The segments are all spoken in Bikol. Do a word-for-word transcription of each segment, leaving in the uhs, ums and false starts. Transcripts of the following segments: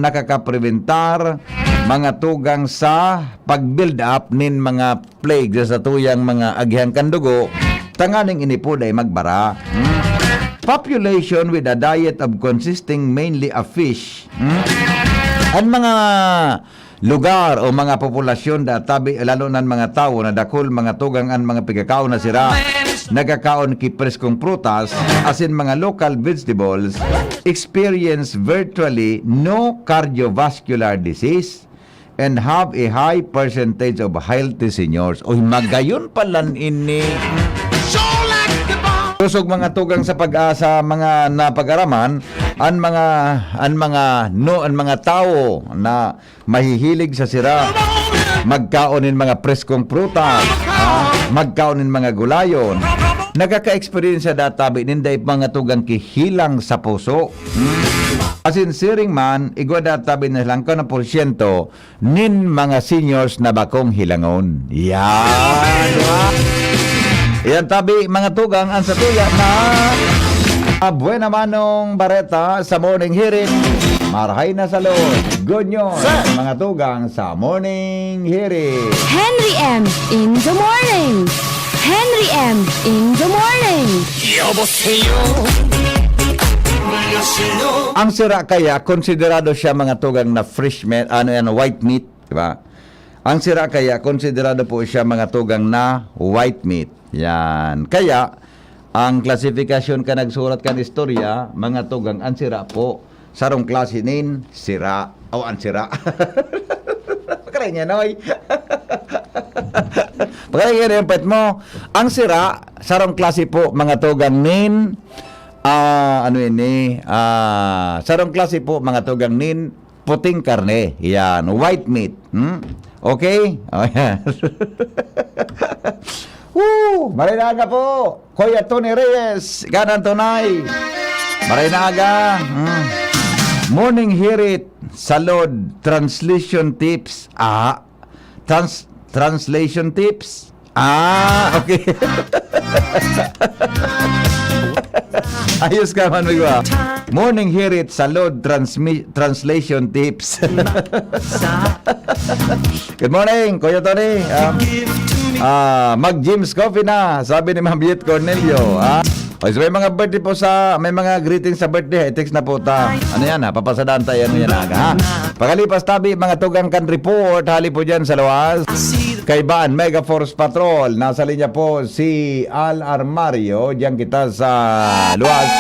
nakakaprebentar, mga tugang sa pag-build up nin mga plague sa satuyang mga agihan kan dugo, tanganing ini po dai magbara. Hmm? Population with a diet of consisting mainly of fish. Hmm? An mga lugar o mga populasyon da tabi, lalo na mga tawo na dakul mga tugang an mga pigkakaon na sira, nagkakaon ki preskong prutas, asin mga local vegetables, experience virtually no cardiovascular disease, and have a high percentage of healthy seniors. Uy, magayon pala ini. Kusog mga tugang sa pag-asa, mga napag-araman, an mga, an mga, no, an mga tawo na mahihilig sa sira, magkaon nin mga preskong prutas, ah, magkaon nin mga gulayon. Nagkaka-eksperyensya da tabi nin dai mga tugang ki hilang sa puso. Hmm? Asin siring man, igwa da tabi na hilang ka na porsyento nin mga seniors na bakong hilangon. Yan, di ba? Yan tabi, mga tugang, ang satuya na, ah, buena manong bareta sa Morning Hirit. Marahay na salud. Good news, mga tugang, sa Morning Hirit. Henry M in the morning. Henry M in the morning. 여보세요. 안녕하세요. Ang sira kaya, konsiderado siya mga tugang na fresh meat, ano yan, white meat, di ba? Ang sira kaya, konsiderado po siya mga tugang na white meat. Yan. Kaya, ang klasifikasyon ka nagsurat kan istorya, mga tugang, ang sira po, sarong klase nin sira. O, ang sira. Pakaray niya, noy. Pakaray niya na yung pet mo. Ang sira, sarong klase po, mga tugang nin, ah, ano ini, ah, sarong klase po, mga tugang nin puting karne. Yan, white meat. Hmm? Okay? O, yan. Woo! Maray na aga po, Kuya Tony Reyes. Ika na tunay. Maray na aga. Hmm. Morning Hirit, Salud, Translation Tips. Ah, trans-, Translation Tips. Ah, okay. Ayos ka man, Migwa. Morning Hirit, Salud, Transmi-, Translation Tips. Good morning, Kuya Tony. Um, ah, mag-Jim's Coffee na, sabi ni Ma'am Yet Cornelio. Ah, o, so may mga birthday po sa, may mga greetings sa birthday, i-text na po ta. Ano yan, ha? Papasadaan tayo, ano yan, aga, ha? Pakalipas tabi, mga tugang kan report, hali po dyan sa luwas. Kaibaan, Mega Force Patrol. Nasa linya po si Al Armario. Diyan kita sa luwas.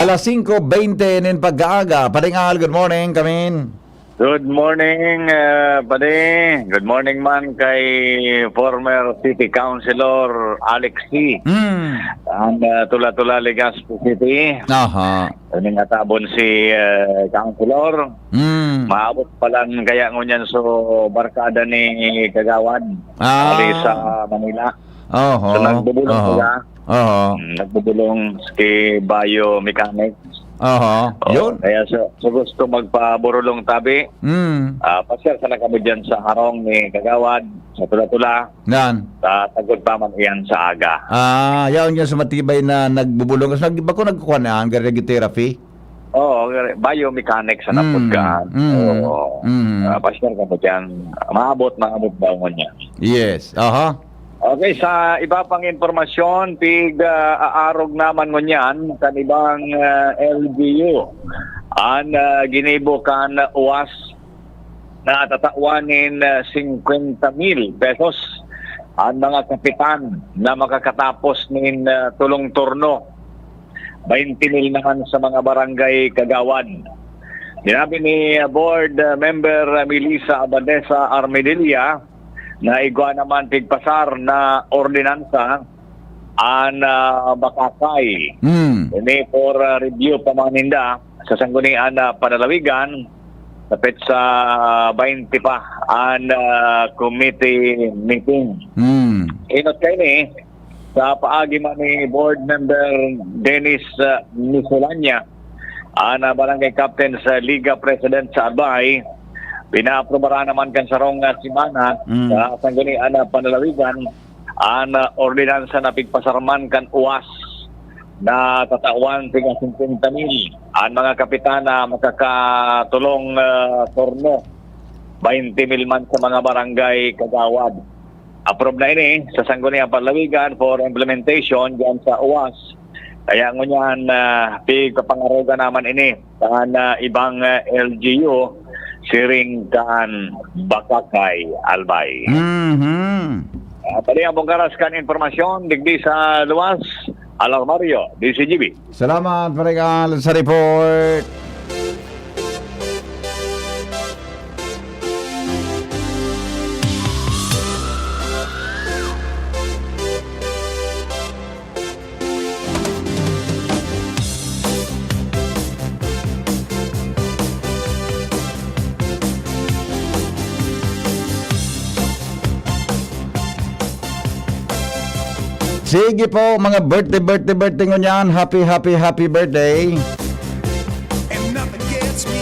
Alas singko bente nin pagkaaga. Pading Al, good morning, kamin. Good morning, ah, padi. Good morning man kay former City Councilor Alex C. Hmm. Ang, ah, Tula-Tula, Legazpi City. Aha. Ining atabon si, ah, Councilor. Hmm. Maabot pa lang kaya ngunyan so barkada ni Kagawad. Ah. Ali sa Manila. Oho. So, nagbubulong Oho. sila. Oho. Mm, nagbubulong si Bayo Mechanic. Oho. Oo, Yun. kaya sa, sa gusto magpaburulong tabi, Mm. ah, pasyal sana kamo dyan sa harong ni Kagawad, sa Tula-Tula. Yan. Sa tagod pa man iyan sa aga. Ah, yaon nga sa matibay na nagbubulong. Kasi nag-, bako nagkukuha na, ang radiotherapy? Oo, biomechanics na Mm, napod ka. mm, Oo. mm. Ah, pasyal kamo dyan. Maabot, maabot daw ngunyan. Yes. Aha. Okay, sa iba pang impormasyon, pig, ah, aarog naman ngunyan kan ibang, ah, L G U. An, ah, ginibo kan uwas na tatawan nin, ah, singkwenta mil pesos an mga kapitan na makakatapos nin, ah, tulong turno. Baynte mil naman sa mga barangay kagawad. Sinabi ni, ah, Board, ah, Member, ah, Melissa Abadesa Armedilla na igwa naman tigpasar na ordinansa an, ah, bakakay. Hmm. Ini for, ah, review pa man ninda sa Sanggunian na Panalawigan, dapit sa baynte pa an, ah, committee meeting. Hmm. Inot kaini, sa paagi man ni Board Member Dennis, ah, Misolanya, an, ah, barangay captain sa Liga President sa Albay, pinaaprubaran naman kan sarong, ah, semana Mm. sa Sanggunian na Panalawigan an, ah, ordinansa na pigpasarman kan uwas na tatawan tiga singkwenta mil. An mga kapitan na makakatulong, ah, turno, baynte mil man sa mga barangay kagawad. Approve na ini sa Sangguniang Panlawigan for implementation diyan sa uwas. Kaya ngunyan, ah, pigpapangaroga naman ini kan, ah, ibang, ah, L G U, siring kan Bakakay, Albay. Mhm. Ah, padi ang bungkaras kan impormasyon, digdi sa luwas, Alarmario, D C G B. Salamat, Paregal, sa report. Sige po, mga birthday, birthday, birthday ngunyan. Happy, happy, happy birthday.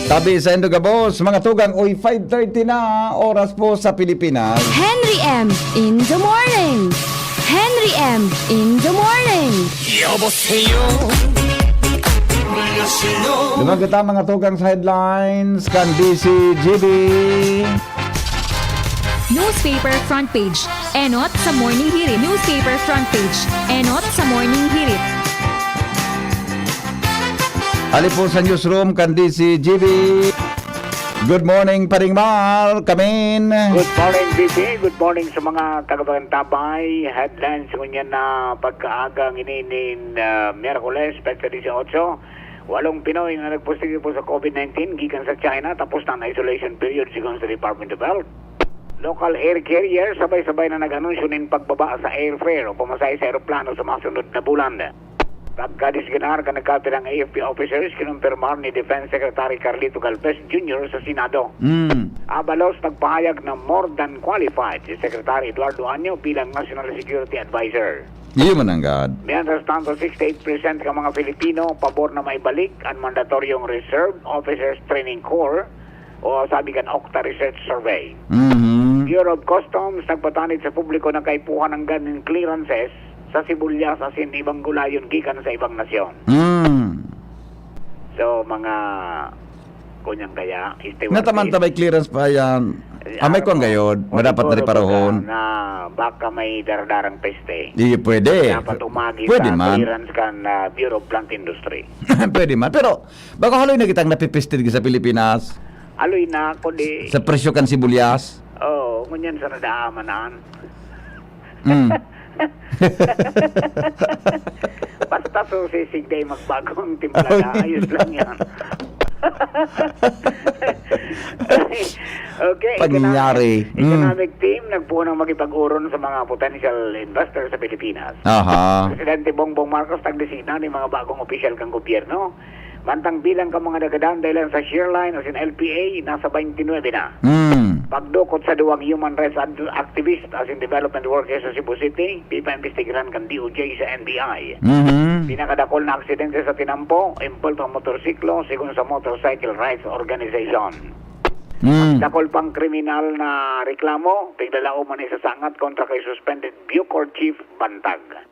Tabi sa Indo Gabos, mga tugang, uy, five thirty na, oras po sa Pilipinas. Henry M in the morning. Henry M in the morning. 여보세요. Dumagat ang mga tugang sa headlines kan D C G B. Newspaper front page. Enot sa Morning Hirit. Newspaper front page. Enot sa Morning Hirit. Ali po sa newsroom kan D C G B. Good morning, Paring Mar. Kamin. Good morning, B P. Good morning sa mga taga-Bagantabay. Headlines ngunyan na pagkaaga ngini nin, ah, Miyerkules, petsa dieciocho. Walong Pinoy na nagpositibo sa COVID nineteen gikan sa China, tapos na ang isolation period, sigon sa Department of Health. Local air carrier, sabay-sabay na nag-anunsyo nin pagbaba sa airfare o pamasahe sa eroplano sa mga sunod na bulan. Pagkadisganar kan nagkapirang A F P officers, kinumpirmar ni Defense Secretary Carlito Galvez Junior sa Senado. Mm. Abalos nagpahayag na more than qualified si Secretary Eduardo Año bilang National Security Advisor. Iyo man ang gad. Mientras tanto, sixty-eight percent ka mga Filipino pabor na maibalik ang mandatoryong Reserve Officers Training Corps o sabi kan OCTA Research Survey. Mhm. Bureau of Customs nagpatanid sa publiko na kaipuhan ang ganing clearances sa sibuyas asin ibang gulayon gikan sa ibang nasyon. Mm. So, mga kunyang kaya, stewardess. Nataman ta may clearance pa yan. Ah, may kuwan gayod, madapat na riparohon. Na baka may daradarang peste. Di pwede. Dapat umagi sa clearance kan, ah, Bureau of Plant Industry. Pwede man. Pero, baka haloy na kitang napipeste sa Pilipinas. Haloy na, kundi sa presyo kan sibuyas. Oo, ngunyan sa nadaaman na. Mm. Basta susi, sige, magbago ang timpla na. Ayos lang yan. Okay, pangyayari. Economic, mm, economic team nagpuon ang makipag-uron sa mga potential investor sa Pilipinas. Aha. Presidente Bongbong Marcos nagdesina nin mga bagong opisyal kan gobyerno. Mantang bilang kan mga nagadan dahilan sa Shearline asin L P A, nasa twenty-nine na. Mm. Pagdukot sa duwang human rights ad-, activist asin development workers sa Cebu City, pipaimbestigaran kan D O J sa N B I. Mhm. Pinakadakol na aksidente sa tinampo, impulto ang motorsiklo, sigon sa Motorcycle Rights Organization. Mm. Dakol pang kriminal na reklamo, piglalaoman ni sa sangat kontra kay suspended Bucor Chief Bantag.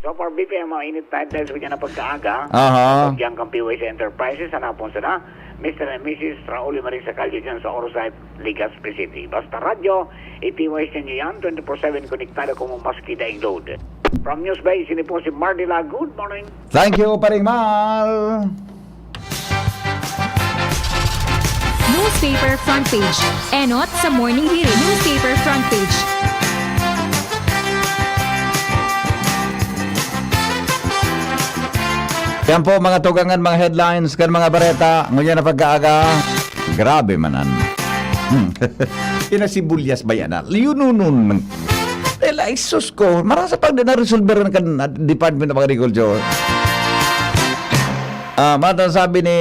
So far, B P M, mga init na headlines ko dyan na pagkaaga. Aha. Pagyan kang P Y C Enterprises, hanapon sila, Mister and Missus Raul y Marisa Callo dyan sa Orsay, Legazpi City. Basta radyo, i-P Y C nyo yan, twenty-four seven konektado kamo maski daing load. From News Bay, sini po si Mardy La. Good morning. Thank you, Paring Mal. Newspaper front page. Enot sa Morning Hirit. Newspaper front page. Yan po, mga tugangan, mga headlines kan mga bareta. Ngunyan na pagkaaga. Grabe man an. Hmm. Ina sibuyas ba yan, ah? Yun, nun, nun. Eh, like, sus ko, marasa pag di na-resolveran kan, ah, Department of Agriculture. Ah, mata sabi ni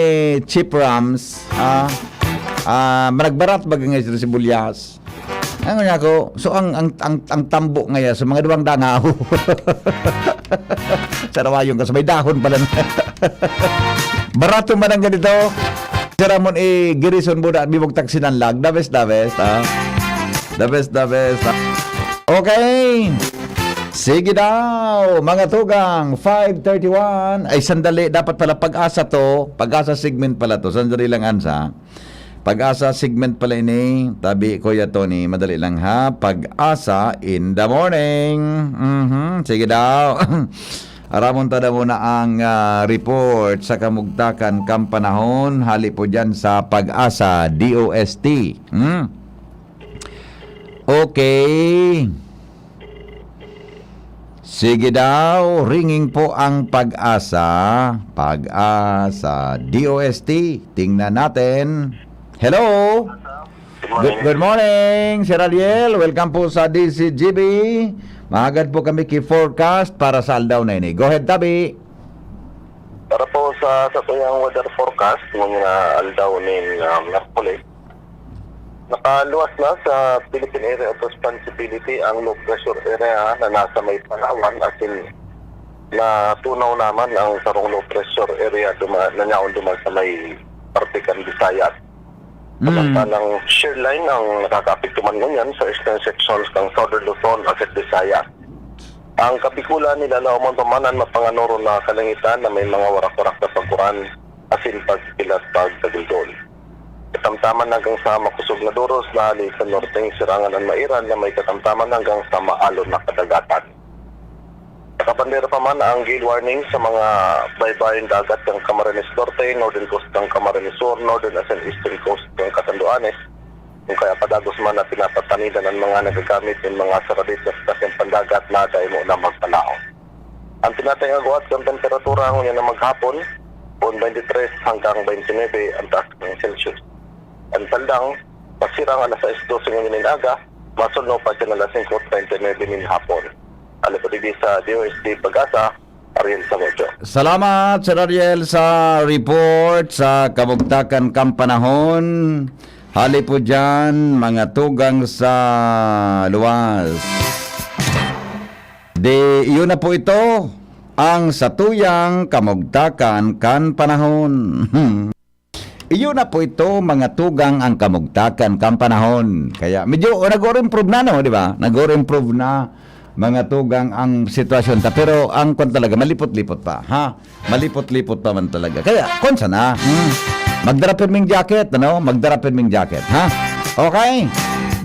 Chief Rams, ah, ah, managbarat baga nga sa sibuyas. Ano niya ako? So, ang, ang, ang, ang tambo ngaya sa mga duwang dangaw. Sa rawayon ka, sa may dahon pala na. Barato man ang ganito. Sir Ramon, eh, Garrison Buda, Bibog Taxi ng Lag. The best, the best, ah. The best, the best, ah. Okay. Sige daw, mga tugang, five thirty-one. Ay, sandali, dapat pala Pag-asa to. Pag-asa segment pala to. Sandali lang, Ansa. Pag-asa segment pala ini. Tabi, Kuya Tony, madali lang ha. Pag-asa in the morning. Mhm, sige daw. Aramon ta daw muna ang, ah, report sa kamugtakan kan panahon. Hali po dyan sa Pag-asa, D O S T. Hmm? Okay. Sige daw, ringing po ang Pag-asa. Pag-asa, D O S T. Tingnan natin. Hello? Good, good morning, Sir Ariel. Welcome po sa D C G B. Mahagad po kami ki forecast para sa aldaw na ini. Go ahead, Tabi. Para po sa satuyang weather forecast, ngunyan na aldaw ning, ah, Miyerkules, nakaluwas na sa Philippine Area of Responsibility ang low pressure area na nasa may Palawan, asin natunaw naman ang sarong low pressure area duma, na nyaon duman sa may parte kan Visayas. Mm. Samantalang shear line ang nakakaapekto man ngunyan sa eastern sections kan Southern Luzon asin Visayas. Ang Kabikulan, nilalaoman pa man an mapanganoron na kalangitan na may mga warak-warak na pag-uran asin pagkilat pagkaguldol. Katamtaman hanggang sa makusog na doros na hali sa norteng sirangan an mairal na may katamtaman hanggang sa maalon na kadagatan. Nakabandera pa man ang gale warning sa mga baybayon dagat kan Camarines Norte, Northern Coast kan Camarines Sur, Northern asin Eastern Coast kan Catanduanes. Kung kaya padagos man na pinapatanidan an mga nagagamit nin mga saradit na sasakyan pandagat na dai mo na magpalaot. Ang tinatayang agwat kan temperatura ngunyan na maghapon, poon twenty-three hanggang twenty-nine ang taas ng Celsius. Ang tandang, pasirang alas sais dose ngunyan nin aga, masulno pa siya alas singko treinta y nuebe nin hapon. Alipod digdi sa D O S T Pag-asa, Ariel Samudio. Salamat, Sir Ariel, sa report sa kamugtakan kan panahon. Hali po dyan, mga tugang sa luwas. Di, iyon na po ito, ang satuyang kamugtakan kan panahon. Iyo na po ito, mga tugang, ang kamugtakan kan panahon. Kaya medyo nag-o-improve na, no, di ba? Nag-o-improve na, mga tugang, ang sitwasyon ta. Pero ang kwan talaga, malipot-lipot pa, ha? Malipot-lipot pa man talaga. Kaya, kwan sana, hmm? Magdara pirming jacket, ano? Magdara pirming jacket, ha? Okay?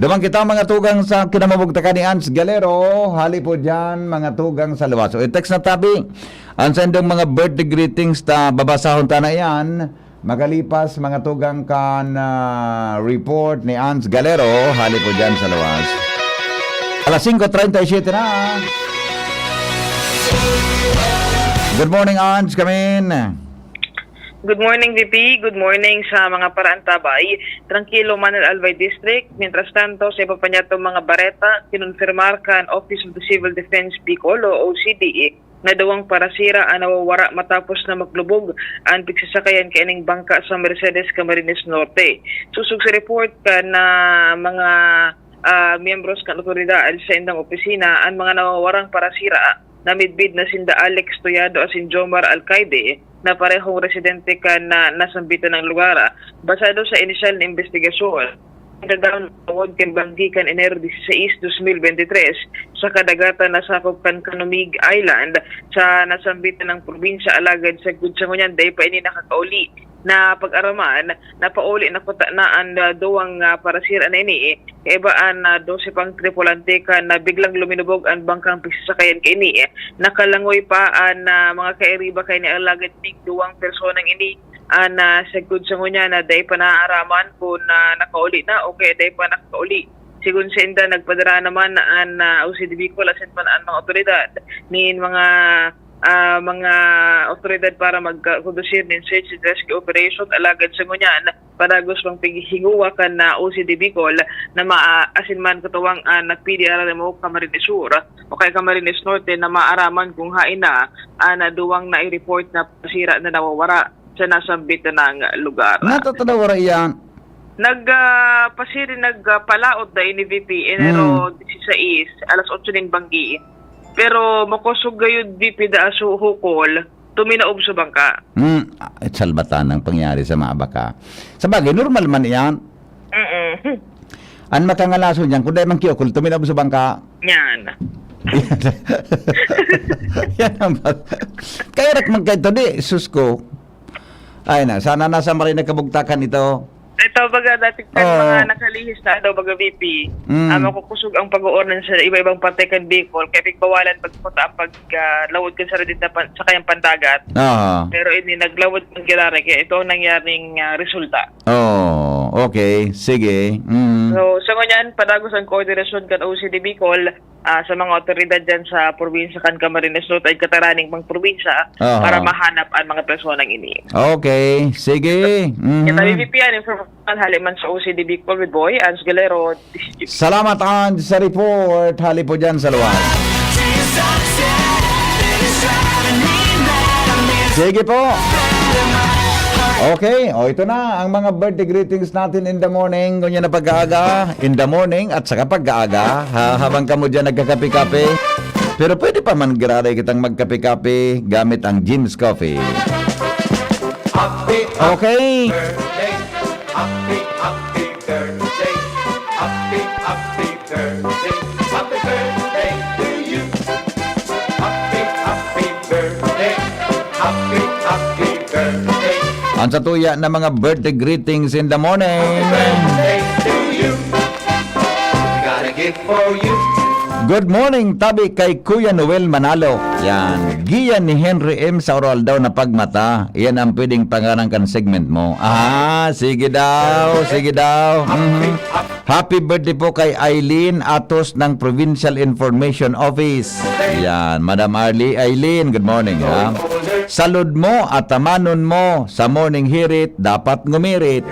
Duman kita, mga tugang, sa kinamumugtakan ni Ans Galero. Hali po dyan, mga tugang sa luwas. O, i-text na tabi. Ang sa indong mga birthday greetings ta, babasahon ta na yan. Makalipas, mga tugang kan, ah, report ni Ans Galero, hali po dyan sa luwas. Alas singko treinta y siete na. Good morning, Ans, kamin. Good morning, V P. Good morning sa mga paraantabay. Trangkilo man an Albay District. Mientras tanto, sa iba pa niyatong mga bareta, kinonfirmar kan Office of the Civil Defense Bicol o O C D E na duwang parasira an nawawara matapos na maglubog an pigsasakayan kaining bangka sa Mercedes, Camarines Norte. Sosog sa report kan, ah, mga, ah, miyembros kan awtoridad sa indang opisina, an mga nawawarang parasira namidbid na sinda Alex Toyado asin Jomar Alcaide na parehong residente kan, ah, nasambitan na lugar. Basado sa inisyal na imbestigasyon, nagdadaon tawod kan banggi kan Enero dieciséis, dos mil veintitrés, sa kadagatan na sakop kan Canumig Island, sa nasambitan na probinsya, alagad sagkod sa ngunyan, dai pa ini nakakauli na pag-araman. Napauli na kuta na an, ah, duwang, ah, parasira na ini, eh. Kaiba an, ah, dose pang tripulante kan, ah, biglang luminubog an bangkang pigsasakayan kaini, eh. Nakalangoy pa an, ah, mga kairiba kaini, alagad ning duwang personang ini, an, ah, sagkod sa ngunyan na dai pa naaaraman kun, ah, nakauli na o kaya dai pa nakakauli. Sigon sa inda, nagpadara naman an, ah, O C D Bicol asin man an mga awtoridad nin mga, ah, mga awtoridad para magkondusir nin search and rescue operation, alagad sa ngunyan, padagos pang pighihinguwa kan, ah, O C D Bicol na ma-, asin man katuwang an, ah, P D R R M O Camarines Sur o kaya Camarines Norte na maaraman kung hain na an, ah, duwang nai-report na parasira na nawawara sa nasambit na lugar. Natatanaw ra iyan. Nag, ah, pasiri, nagpalaot da ini, V P, Enero dieciséis, alas otso nin banggi. Pero makosog gayud, V P, da aso hukol, tuminaob sa bangka. Hmm, ah, salbatan ang pangyari sa mga baka. Sa bagay, normal man iyan. Mm-mm. An makangalason niyan, kung dai man kiukol, tuminaob sa bangka. Yan. Yan ang ba-, kaya rak magkaito di, sus ko. Ay na, sana nasa maray na kabugtakan ito. Ito, baga, dati kan Oo. mga nakalihis na, ano, baga, V P, Mm. ah, makukusog ang pag-uurnan sa iba-ibang parte kan Bicol, kaya pigbawalan pagpunta ang pag, ah, lawod kan sarili na pan-, sa kayang pandagat. Aha. Pero ini naglawod man giraray, kaya ito ang nangyaring, ah, resulta. Oh, okay. Sige. Mm. So, sa ngunyan, padagos ang koordinasyon kan O C D Bicol, ah, sa mga awtoridad dyan sa probinsya kan Camarines Norte at kataraning mga probinsya Aha. para mahanap ang mga personang ini. Okay. Sige. Mhm. Kita V P N, information hali man sa O C D Bicol with Boy, Ans Galero, D C G. Salamat, Ans, sa report. Hali po dyan sa luwal. Sige po. Okay, o ito na ang mga birthday greetings natin in the morning. Kunya na pag-aaga, in the morning at saka pag-aaga. Ha, habang kamo dyan nagkakape-kape. Pero pwede pa man giraray kitang magkape-kape gamit ang Jim's Coffee. Happy, happy Okay. birthday. Happy, happy birthday. Happy, happy birthday. Happy birthday to you. Happy, happy birthday. Happy, happy birthday. Ang satuya na mga birthday greetings in the morning. Birthday to you. Got a gift for you. Good morning, tabi kay Kuya Noel Manalo. Yan. Giyan ni Henry M sa oral daw na pagmata. Yan ang pwedeng pangaran kan segment mo. Ah, sige daw, sige daw. Mhm. Happy birthday po kay Eileen Atos ng Provincial Information Office. Yan, Madam Arlie. Eileen, good morning, ha? Salud mo, atamanon mo, sa morning hirit, dapat ngumirit.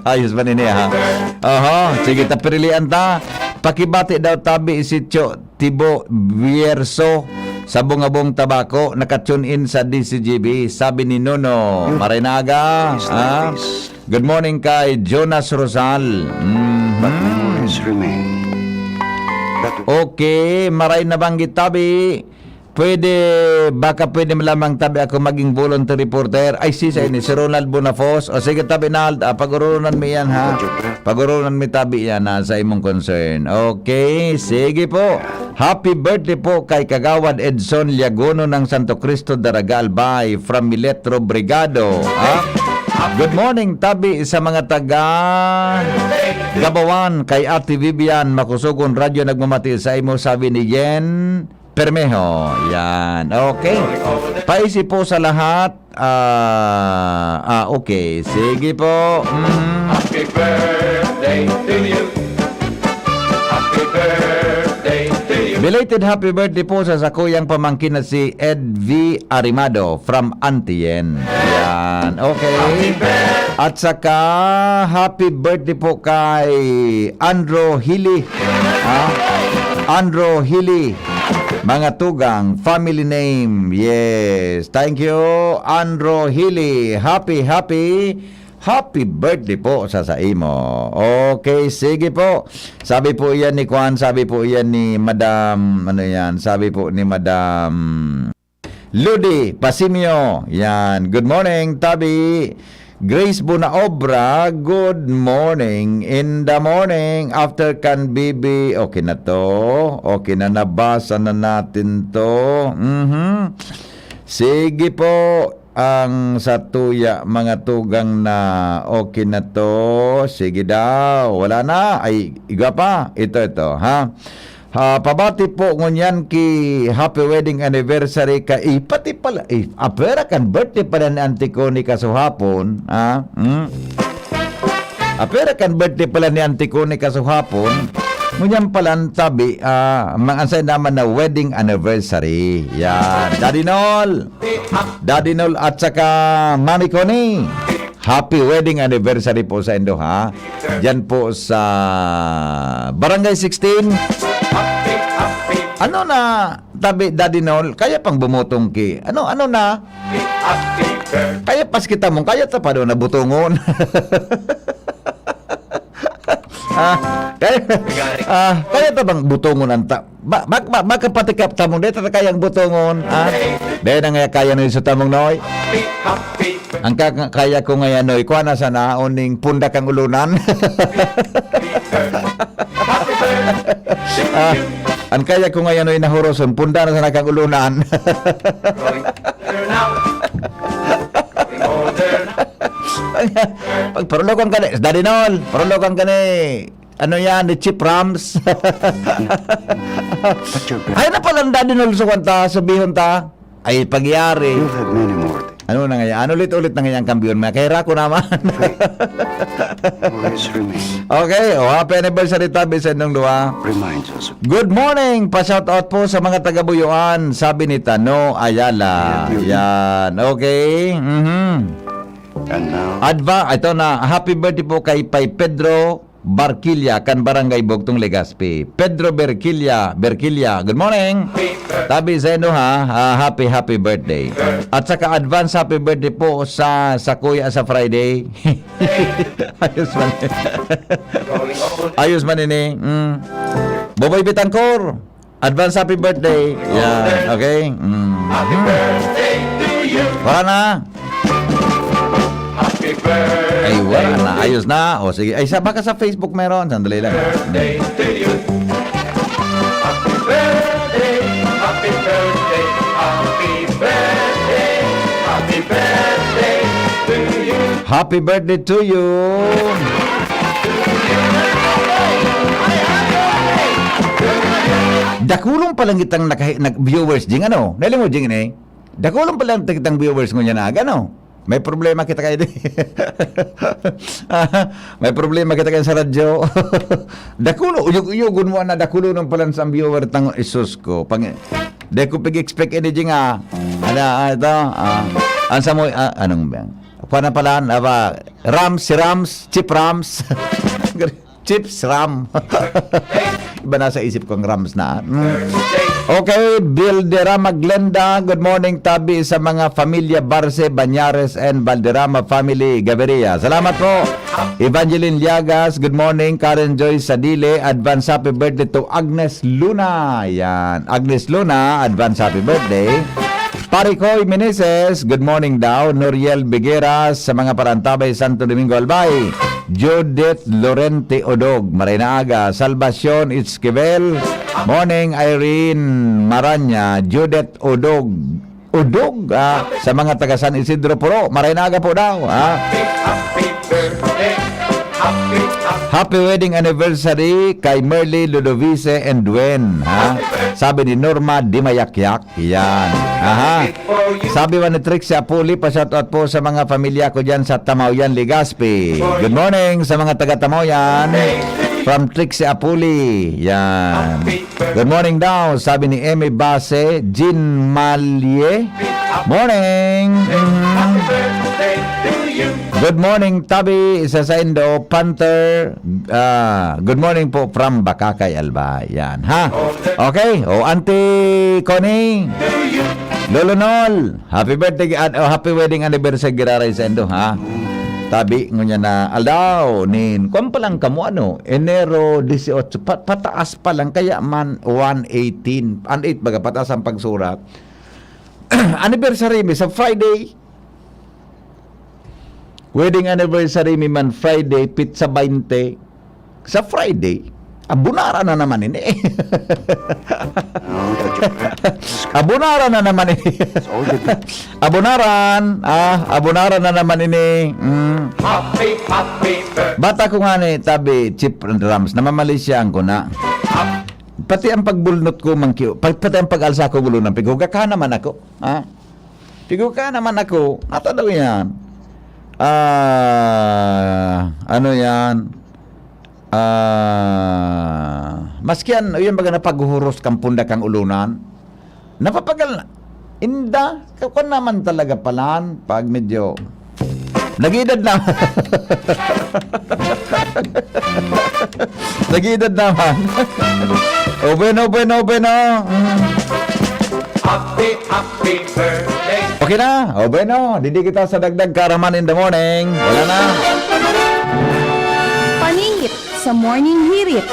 Ayos ba nini, ha? Oho, sige, ta pirilian ta. Pakibati daw tabi si Cho Tibo Bierso sa Bungabong Tabako, naka-tune in sa D C G B, sabi ni Nono. Maray na aga, ha? Good morning kay Jonas Rosal. Mhm. But memories remain. That Okay, maray na banggit tabi. Pwede, baka pwede lamang tabi ako maging voluntary reporter. Ay, si, sa ini, si Ronald Bonafos. O sige, tabi, Nald, ah, pag-urunan mi yan, ha? Pag-urunan mi tabi yan, ha, sa imong concern. Okay, sige po. Happy birthday po kay Kagawad Edson Liagono ng Santo Cristo, Daraga, Albay, from Miletro Brigado, ha? Good morning, tabi, sa mga taga Gabawan, kay Ate Vivian Makusugon Radyo nagmamati sa imo, sabi ni Yen Permeho. Yan. Okay. Paisi po sa lahat. Ah, ah, okay. Sige po. Mhm. Happy birthday to you. Happy birthday to you. Belated happy birthday po sa sakuyang pamangkin na si Ed V Arimado from Auntie Yen. Yan. Okay. At saka, happy birthday po kay Andro Hili. Ha? Andro Hili. Mga tugang, family name. Yes. Thank you, Andro Hili. Happy, happy, happy birthday po sa saimo. Okay, sige po. Sabi po iyan ni Kwan, sabi po iyan ni Madam, ano yan? Sabi po ni Madam Ludi Pasimio. Yan. Good morning, Tabi. Grace Bunaobra, good morning. In the morning, after kan bibi, okay na to. Okay na, nabasa na natin to. Mhm. Sige po, ang satuya, mga tugang na, okay na to. Sige daw, wala na. Ay, igwa pa. Ito, ito, ha? Ah, pabati po ngunyan ki happy wedding anniversary ka, eh, pati pala, eh, apera kan birthday pala ni Auntie Connie kasuhapon, ah, hmm? Apera kan birthday pala ni Auntie Connie kasuhapon, ngunyan pala ang tabi, ah, mang-, ansay naman na wedding anniversary. Yan, Daddy Nol! Daddy Nol at saka Mami Connie, happy wedding anniversary po sa indo, ha? Diyan po sa Barangay sixteen. Ano na, tabi, Daddy Nol, kaya pang bumutong ki, ano, ano na? Kaya pas kita mong, kaya ta pa daw na butongon. Ah, kaya, ah, kaya ta bang butongon ang ta-, ba, ba, ba, baka pati ka tamong, dahil ta kayang butongon, ah? Dahil na nga kaya na sa tamong, Noy. Ang ka-, kaya ko ngayon, Noy, kuha na sana, uning pundak ang ulunan. Ah, An kaya ko ngayon ay nahuroson, punda na sana kang ulunan. Pag, pag parulukan ka ni, Daddy Nol, parulukan ka ni, ano yan, ni Chief Rams. Ayaw na pala, Daddy Nol, sukan ta, sabihon ta. Ay, pagyari. You'll have many more things. Ano na ngayon? Ano ulit-ulit na ngayon ang kambiyon? May kahira ko naman. Always remain. Okay, oh, happy anniversary, tabi sa inyong duwa. Reminds us of Good morning! Pa-shoutout po sa mga taga-Buyoan, sabi ni Tano Ayala. Thank you. Yan, okay. Mhm. And now Adva-, ito na, happy birthday po kay Pay Pedro Barquilla, kan Barangay Bugtong, Legazpi. Pedro Berquilla, Berquilla, good morning. Tabi sa inyo, ha. Ah, happy, happy birthday. At saka advance happy birthday po sa, sa kuya sa Friday. Ayos man. Ayos man ini. Mm. Boboy Bitangkor, advance happy birthday. Yan, okay? Mm. Happy birthday to you. Wala na. Happy birthday. Ay, wala na. Ayos na. O, sige. Ay, sa, baka sa Facebook meron. Sandali lang. Birthday to you. Happy birthday, happy birthday, happy birthday, happy birthday to you. Happy birthday to you. Dakulong pa lang kitang naka-, nag-, viewers, Jing, ano? Nailing mo, Jing, eh? Dakulong pa lang kitang viewers ngunyan na aga, no? May problema kita kayo di. May problema kita kayo sa radyo. Dakulo, uyog-uyogon mo na dakulo ng palan sa viewer tang isus ko. Pang, di ko pag-expect ini, Jing, ah. Ano, ah, ito, ah. Ang sa mo, ah, anong bang? Kuha na pala, na ba? Rams, si Rams, Chief Rams. Chips, Ram. Iba na sa isip ko ang Rams na. Mm. Okay, Bilderama Glenda, good morning, tabi sa mga familia Barce, Bañares, and Valderrama family, Gaviria. Salamat po. Evangeline Llagas, good morning. Karen Joy Sadile, advance happy birthday to Agnes Luna. Yan, Agnes Luna, advance happy birthday. Pare Koy Meneses, good morning daw. Noriel Bigueras, sa mga Parantabay, Santo Domingo, Albay. Judith Lorente Odog, maray na aga. Salvacion Esquivel, morning. Irene Maranya, Judith Odog, Odog, ah, sa mga taga San Isidro Puro, maray na aga po daw, ah. Happy birthday. Happy, happy. Happy wedding anniversary kay Merly, Ludovice, and Dwayne, ha? Sabi ni Norma Dimayakyak, yan. Aha. Sabi man ni Trixie Apuli, pa-shoutout po sa mga pamilya ko dyan sa Tamaoyan, Legazpi. Good morning sa mga taga Tamaoyan. From Trixie Apuli, yan. Good morning daw, sabi ni Emmy Base, Jean Malie. Morning. Mm. Good morning, tabi sa saindo, Panther. Ah, good morning po from Bacacay, Albay. Yan, ha? Okay. O, Auntie Connie. Lolo Nol, happy birthday at, oh, happy wedding anniversary giraray saindo, ha? Tabi, ngunya na aldaw, nin, kwan pa lang kamo, ano, Enero dieciocho, pa-, pataas pa lang, kaya man one eighteen, an eight baga, pataas ang pagsurat. Anniversary mi sa Friday. Wedding anniversary mi man Friday, petsa baynte. Sa Friday, abunara na naman ini. No, that's your friend. Abunara na naman ini. It's all the Abunaran, ah, abunara na naman ini. Mm. Happy, happy birthday. Bata ko nga ni tabi, Chief Rams, namamalisya ang kuna. Pati ang pagbulnot ko, mangkiyo, pa-, pati ang pag-alsa ko, gulo ng pighuga ka naman ako. Ha? Pighuga ka naman ako. Ata daw yan. Ah, ano yan? Ah, maski yan, yun baga napaghuhuros kang punda kang ulunan. Napapagal na. Inda, kakuan naman talaga palan pag medyo nag-edad na. Nag-edad naman. O bueno, bueno, bueno. Mm. Happy, happy birthday. Okay na. O bueno, didi kita sa dagdag Karaman in the morning. Wala na. Panihit sa Morning Hirit.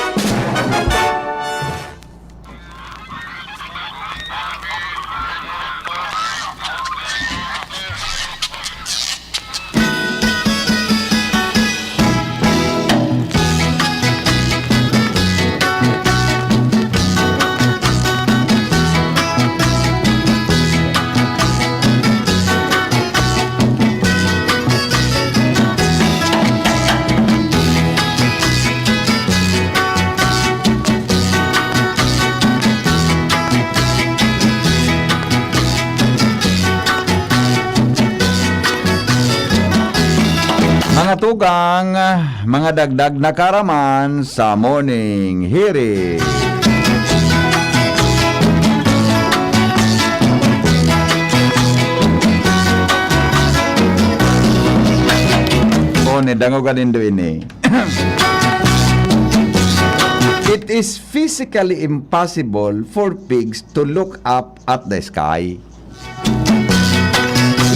Mga tugang, mga dagdag na karaman sa Morning Hirit. O, ni, dangoga nindo ini. It is physically impossible for pigs to look up at the sky.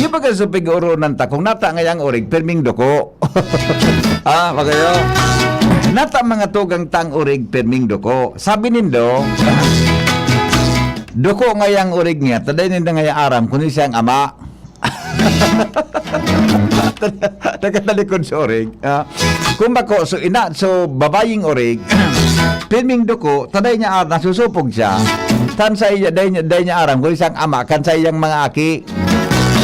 Iyo baga sa pig-urunan ta, kung nata ngayang urig, pirming duko. Ah, magayo. Nata mga tugang tang urig, pirming duko. Sabi nindo, duko ngayang urig niya, taday nindo ngaya aram, kundi siyang ama. Nagkatalikod sa urig. Ah, kung bako, so ina, so babaying urig, pirming duko, taday niya aram, nasusupog siya. Tan sa iya, day niya, day niya aram, kung isang ama, kan sa iyang mga aki,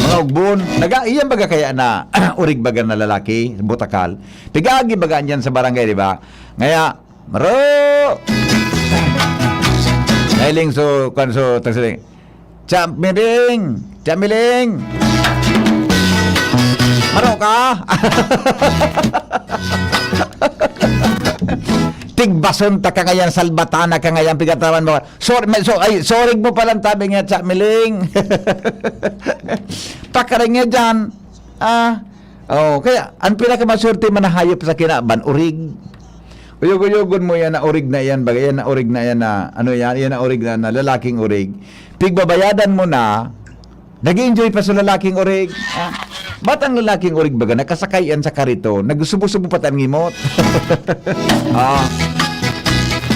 mga ugbon, naga, iyan baga kaya na, urig baga na lalaki, butakal. Pigagi baga niyan sa barangay, di ba? Ngaya, maro! Nailing so, kwan so, tagsiling, Chamiling! Chamiling! Maro ka? Tigbason ta ka ngayan, salbatana ka ngayan, pigatawan mo. Sorry, may, so, ay, sorry mo palang tabi nga, Chamiling. Pakaring nga dyan. Ah, oh, kaya, ang pinakamaswerte man na hayop sa kinaban, urig. Uyog-uyogon mo yan na urig na yan, bagay yan na urig na yan na, ano yan, yan na urig na, na lalaking urig. Pigbabayadan mo na, nag-enjoy pa sa lalaking urig. Ah, ba't ang lalaking urig baga, nakasakay yan sa karito, nagsubo-subo pa tan ngimot? Ah,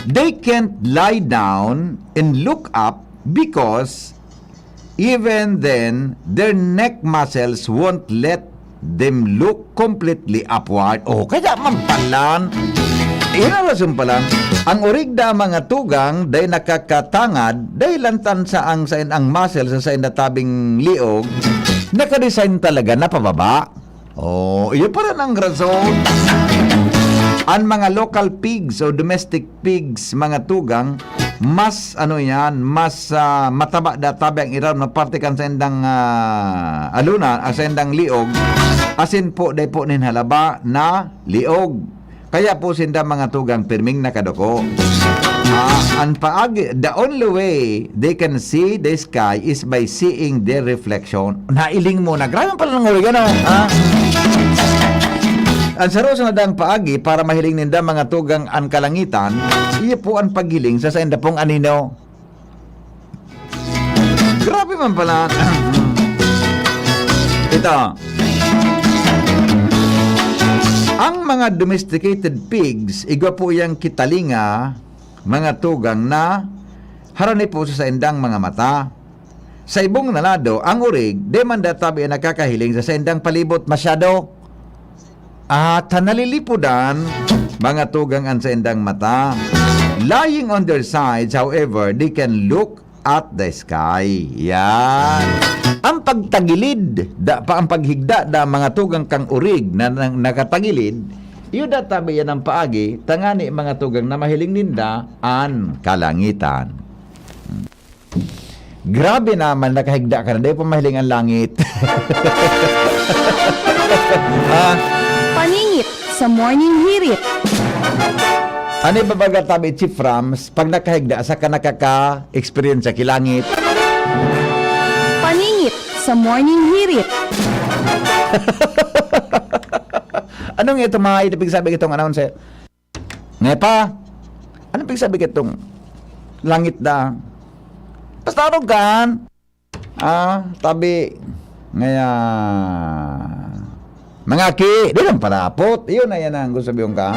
they can't lie down and look up because even then, their neck muscles won't let them look completely upward. Oh, kaya man palan. Iyan ang rason palan. Ang urig da mga tugang, dai nakakatangad, dai lantan sa ang sain ang muscle sa sain na tabing liog, nakadesign talaga na pababa. Oh, iyo pa rin ang rason. Ang mga local pigs o domestic pigs, mga tugang, mas, ano yan, mas, ah, mataba da tabi ang iram na parte kan saindang, ah, aluna, ah, saindang liog, asin po, dai po nin halaba na liog. Kaya po sinda mga tugang pirming nakaduko. Ah, ang paagi, the only way they can see the sky is by seeing their reflection. Nailing mo na. Grabe pala ng urig, ano? Ha? Ang saro sa nadang paagi para mahiling ninda mga tugang an kalangitan, iyo po ang paghiling sa sainda pong anino. Grabe man pala. Ito. Ang mga domesticated pigs, igwa po yang kitalinga, mga tugang na harani po sa saindang mga mata. Sa ibong na lado, ang urig, di man databi ang nakakahiling sa saindang palibot masyado. At nalilipodan, mga tugang an saindang mata. Lying on their sides, however, they can look at the sky. Yan. Ang pagtagilid, da pa ang paghigda da mga tugang kang urig na, na nakatagilid, iyo databi yan ang paagi, tangani mga tugang na mahiling ninda an kalangitan. Grabe naman, nakahigda ka na, dai pa mahiling ang langit. Ah. Paningit sa Morning Hirit. Ano yung babaga tabi, Chief Rams, pag nakahigda, sa ka nakaka-experience sa kilangit? Paningit sa Morning Hirit. Anong ito, mga itapig sabi itong announcer? Ngepa, ano pigsabi kitong langit da? Basta arog kan. Ah, tabi. Ngaya, mga ki, di lang parapot. Iyon na yan ang gusto sabihin ka.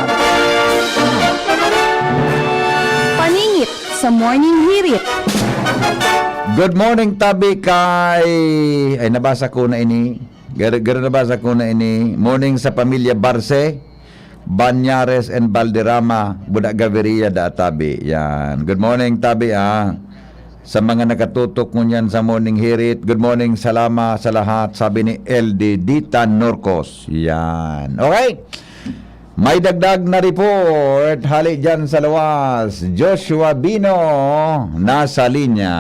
Paningit sa Morning Hirit. Good morning, tabi kay, ay, nabasa ko na ini. Gar-, gar-, nabasa ko na ini. Morning sa pamilya Barce. Banyares and Valderrama, Buda Gaviria da Tabi. Yan. Good morning, Tabi, ah. Sa mga nakatutok ngunyan sa Morning Hirit, good morning, salama sa lahat, sabi ni L D Dita Norcos. Yan. Okay. May dagdag na report, hali dyan sa luwas. Joshua Bino, nasa linya.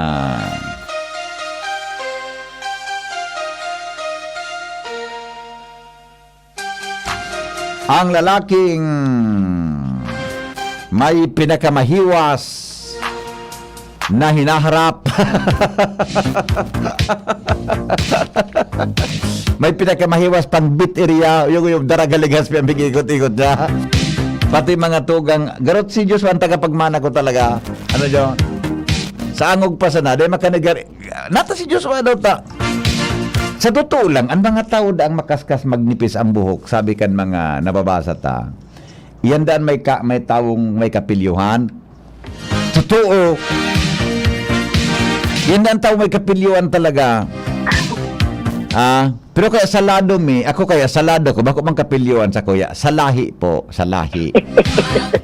Ang lalaking may pinakamahiwas na hinaharap. May pinakamahiwas pang beat area, yung, yung daragaligas pa yung ikot-ikot niya. Pati mga tugang, garot si Joshua ang tagapagmana ko talaga. Ano yun? Sa angog pa sana, dahil makanigar, nata si Joshua daw ta. Sa totoo lang, ang mga tao daang makaskas magnipis ang buhok, sabi kan mga nababasa ta. Iyan daan may ka-, may taong may kapilyuhan. Totoo. Iyan daan taong may kapilyuhan talaga. Ah, pero kaya salado mi, ako kaya salado ko, bako mang kapilyuhan sa kuya. Sa lahi po, sa lahi.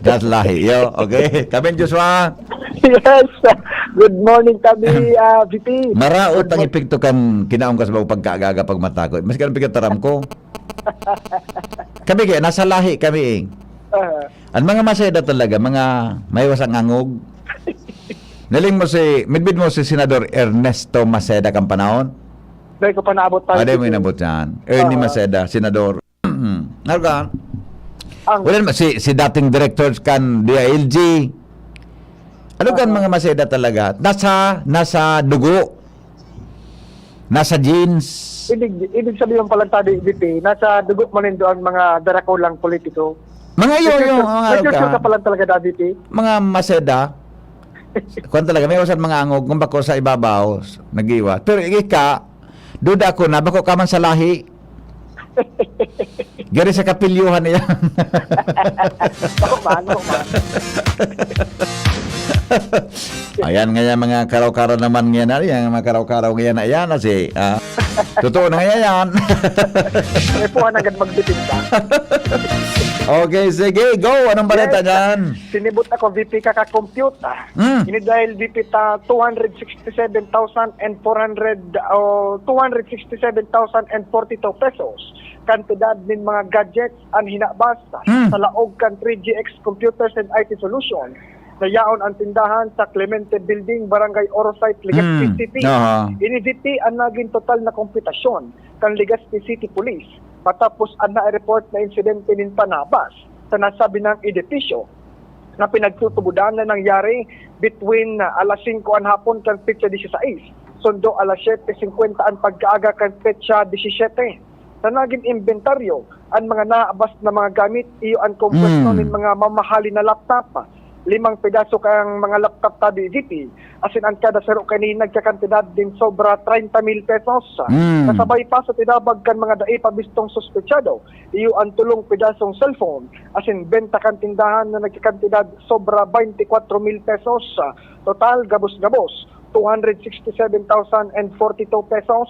That's lahi, yo. Okay? Kami, Joshua. Yes. Good morning kami, ah, V P. Maraot ang epekto kan kinaon ka sa mga pagkaaga-aga pag matakoy. Mas ganun pagkataram ko. Kami kaya, nasa lahi kami eh. Ah, Ang mga Maceda talaga, mga maiwas ang angog. Naling mo si, midbid mo si Senador Ernesto Maceda kan panahon? Dahil ko pa naabot pa. Ah, di mo inabot yan. Ernie Ah. Maceda, Senador. Ano ka? Ang, Wala naman, si, si dating director kan D I L G. Ano kan Ah. mga Maceda talaga? Nasa, nasa dugo. Nasa genes. ibig, ibig sabihin pala tabi, V P, nasa dugo mo nindo ang mga darakulang politiko. Mga iyo, May yung future- mga may ano future ka, ka pala talaga, Daddy P. mga Maceda. Kung talaga, may usan mga angog, kung bako sa ibabaw, s-, nag-iwas. Pero ika, duda ako na, bako ka man sa lahi. Gari sa kapilyuhan niya. Bako man, bako man. Ayan nga yan, mga karaw-karaw naman nga na, yan, mga karaw-karaw nga yan, ayan na si, ah, totoo na nga yan. May puhan agad magbitin ka. Okay, sige, go. Anong baleta Yes. dyan? Sinibot ako, V P, kaka-compute, ah. Mm. Ini dahil, V P, ta two hundred sixty-seven thousand and four hundred o two hundred sixty-seven thousand and forty-two pesos. Kantidad nin mga gadgets an hinabas Mm. sa laog kan three G X Computers and I T Solution na yaon ang tindahan sa Clemente Building, Barangay Orosite, Legazpi Mm. City. Aha. Ini, V P, ang naging total na kompitasyon kan Legazpi City Police matapos an na-report na insidente nin panabas sa nasabi nang edipisyo na pinagtutubodan na nangyari between, ah, alas singko an hapon kan petsa disisais, sundo alas siyete singkwenta an pagkaaga kan petsa disisiyete. Sa nagin imbentaryo, an mga naabas na mga gamit, iyo an kompuesto Hmm. nin mga mamahalin na laptop, limang pedaso kan mga laptop tabi, V P, asin an kada saro kaini nagkakantidad nin sobra treinta mil pesos. Hmm. Kasabay pa sa tinabag kan mga dai pa bistong suspetsado, iyo an tolong pedasong cellphone, asin benta kan tindahan na nagkakantidad sobra twenty-four mil pesos. Total, gabos-gabos, two hundred sixty-seven thousand and forty-two pesos.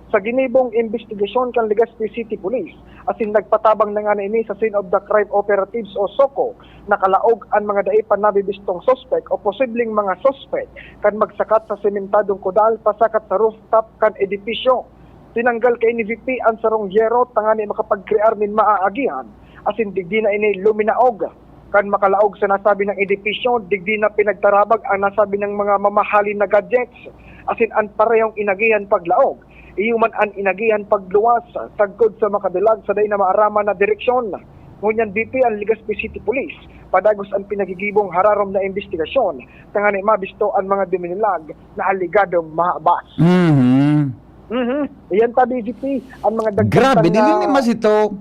Sa ginibong imbestigasyon kan Legazpi City Police, asin nagpatabang na ngani ini sa Scene of the Crime Operatives o SOCO, nakalaog an mga dai pa nabibistong suspek o posibleng mga suspek kan magsakat sa sementadong kudal pasakat sa rooftop kan edipisyo. Tinanggal kaini, V P, an sarong yero tangani makapagkrear nin maaagihan, asin digdi na ini luminaog. Kan makalaog sa nasabi nang edipisyo, digdi na pinagtarabag ang nasabi nang mga mamahalin na gadgets, asin an parehong inagihan paglaog, iyo man an inagihan pagluwas, sagkod sa makadulag sa dai na maaraman na direksyon. Ngunyan, V P, an Legazpi City Police, padagos an pinagigibong hararom na imbestigasyon, tangani mabisto an mga duminulag na aligadong mahabas. Mhm. Mhm. Iyan tabi, V P, ang mga dagdag Grabe, na dili ni mas ito.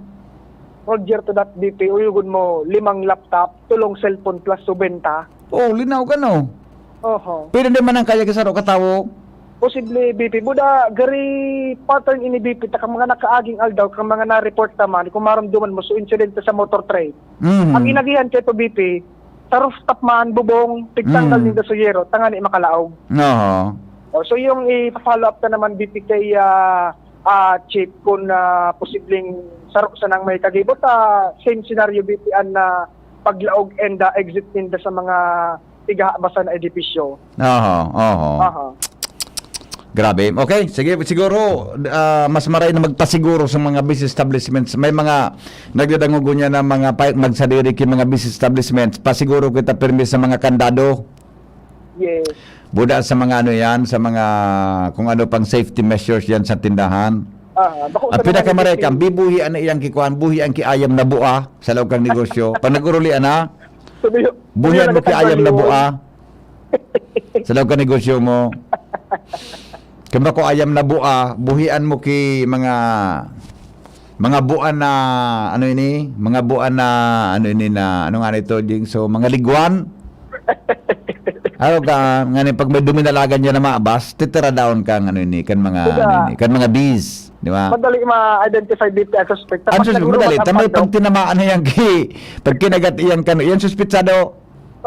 Roger to that, V P, uyugon mo, limang laptop, tulong cellphone plus subenta. Oh, linaw ka, no? Oho. Pwede naman ang kaya kasaro katawo. Posible, V P. Buda, gari pattern ini, V P. Ta kang mga nakaaging aldaw, kang mga na-report naman, kung maramdaman mo, so insidente sa motor trade. Mhm. Ang inagihan kay to, V P, sa rooftop man, bubong, pigtanggal Mm. ninda sa yero, tangani makalaog. Oo. Oh, so yung i-follow up na naman, V P, kay ah, ah, Chief, kung ah, posibleng saro sanang may kagibot, ah, same scenario, V P, an ah, paglaog and ah, exit ninda sa mga tigahabasan na edipisyo. Oho, oho. Aha. Grabe. Okay, sige, siguro ah, mas maray na magpasiguro sa mga business establishments. May mga nagdadangog niya na mga pa- magsadiri ki mga business establishments. Pasiguro kita pirmi sa mga kandado. Yes. Buda sa mga ano yan, sa mga kung ano pang safety measures yan sa tindahan. Ah, bako Ang sa mga pinakamaray negosyo. Kang bibuhi ang iyang kikuan, buhi ang kiayam na bua sa laog kang negosyo. Pag nag-urulian na, Sabi, buhian sabi mo lang kiayam na ang bua. Sa laog kang negosyo mo. Kaya ko ayam na bua, buhian mo ki mga, mga buan na, ano ini? Mga buan na, ano ini na, ano nga nito, Jing? So, mga liguan. Ano ka, nga ni, pag may duminalagan niya na maabas, titira down ka, ano ini, kan mga, Diba? Ano ini, kan mga bees, di ba? Madali ma-identify dito ang suspect. Ang Tapos sus-, nagurungan madali. ang Tamay pandok. Pag tinamaan na yan, ki-, pag kinagat iyan, kan, iyan suspitsado.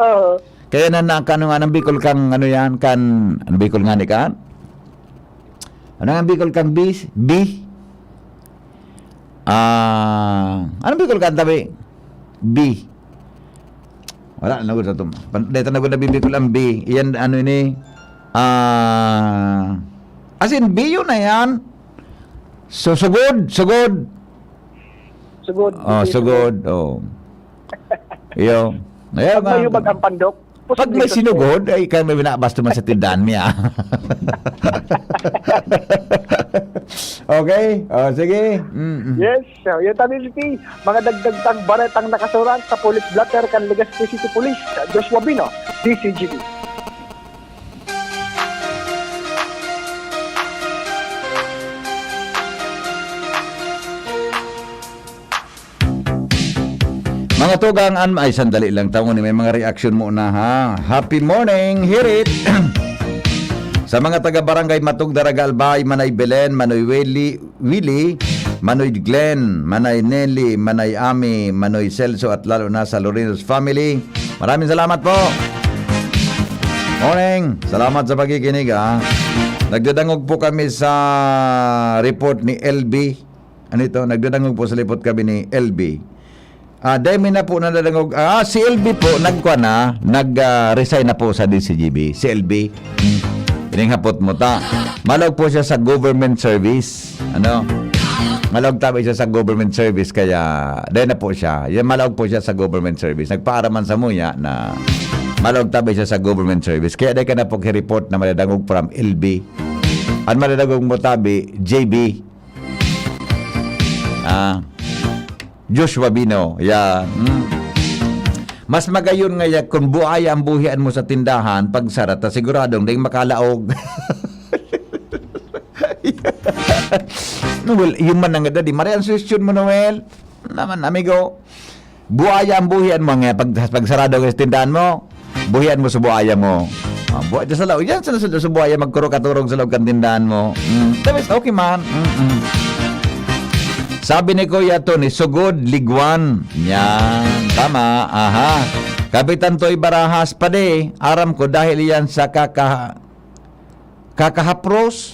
Oo. Kaya na, na, ano nga, anong Bicol kang, ano yan, kan, anong Bicol nga ni kan? Ano nga Bicol kang bis? Bi? Ah, anong Bicol kang tabi? Bi. Wala, nagod sa tum-, pan-, dito nagod na Bicol ang bi. Iyan, ano ini? Ah, as in, biyo na yan. So, sugod, sugod. Sugod, Oh, hindi sugod. Oh. Iyo. Ayaw Pag may nga. hubag ang pandok, Pag posible may sa sinugod, ay, kaya may binabasto man sa tindahan niya. Okay? Oh, sige. Mm-mm. Yes, so, yun tabi, P. Mga dagdag tang baretang nakasurat sa Police Blotter kan Legazpi City Police, Joshua Bino, D C G B. Mga tugang, an-, ay, sandali lang, taon ni may mga reaction muna, ha. Happy morning, hirit. Sa mga taga Barangay Matug, Daraga, Albay, Manay Belen, Manoy Willy, Willy, Manoy Glenn, Manay Nelly, Manay Ami, Manoy Celso, at lalo na sa Lorinos family, maraming salamat po. Morning. Salamat sa pagkikinig, ha. Nagdadangog po kami sa report ni L B. Ano ito? Nagdadangog po sa report kami ni L B. Ah, dahil may na po nadadangog. Ah, si L B po, nagkwa na, nag, ah, resign na po sa D C G B. Si L B. Hmm. Ining hapot mo ta. Malaog po siya sa government service. Ano? Malaog tabi siya sa government service, kaya dahil na po siya. Yan, malaog po siya sa government service. Nagpaaraman sa muya na malaog tabi siya sa government service. Kaya dahil ka na po report na madadangog from L B. Ang madadangog mo tabi, J B. Ah, Joshua Bino. Yeah. Hmm. Mas magayon nga ya, kung buaya ang buhian mo sa tindahan, pagsara ta, siguradong ding makalaog. Well, yun man ang dadi. Maray ang suhestyon mo, Noel. Naman, amigo. Buaya ang buhian mo nga pag, pagsarado ka sa tindahan mo. Buhian mo sa buaya mo. Ah, buhay sa laog. Yan sa, sa, sa buaya, magkuro-katurog sa laog kan tindahan mo. Mm, tapos, okay man. Mm-mm. Sabi ni Kuya Tony, sugod, liguan. Yan. Tama. Aha. Kapitan Toy Barajas, padi. Aram ko, dahil yan sa kaka-, kakahapros.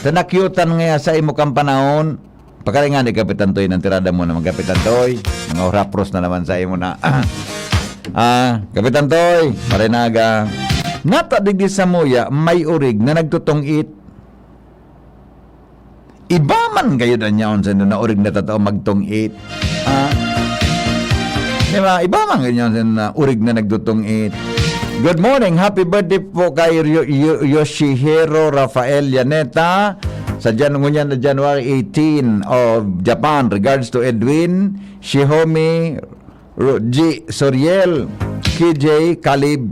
Tanakyutan nga sa imo kang panahon. Pakaringan ni Kapitan Toy ng tirada mo na mga Kapitan Toy. Mga hurapros na naman sa imo na. Ah, Kapitan Toy, marinaga. Nata digdi sa muya, may urig na nagtutong-it. Iba man kayo na niyaon sa na urig na tatao magtong-it. Ah. Di ba? Iba man kayo niyaon sa na urig na nagtutong-it. Good morning. Happy birthday po kay Yo-, Yo-, Yoshihiro Rafael Yaneta sa Jan-, ngunyan na January eighteen of Japan. Regards to Edwin, Shihomi, Roji, Soriel, K J, Kalib,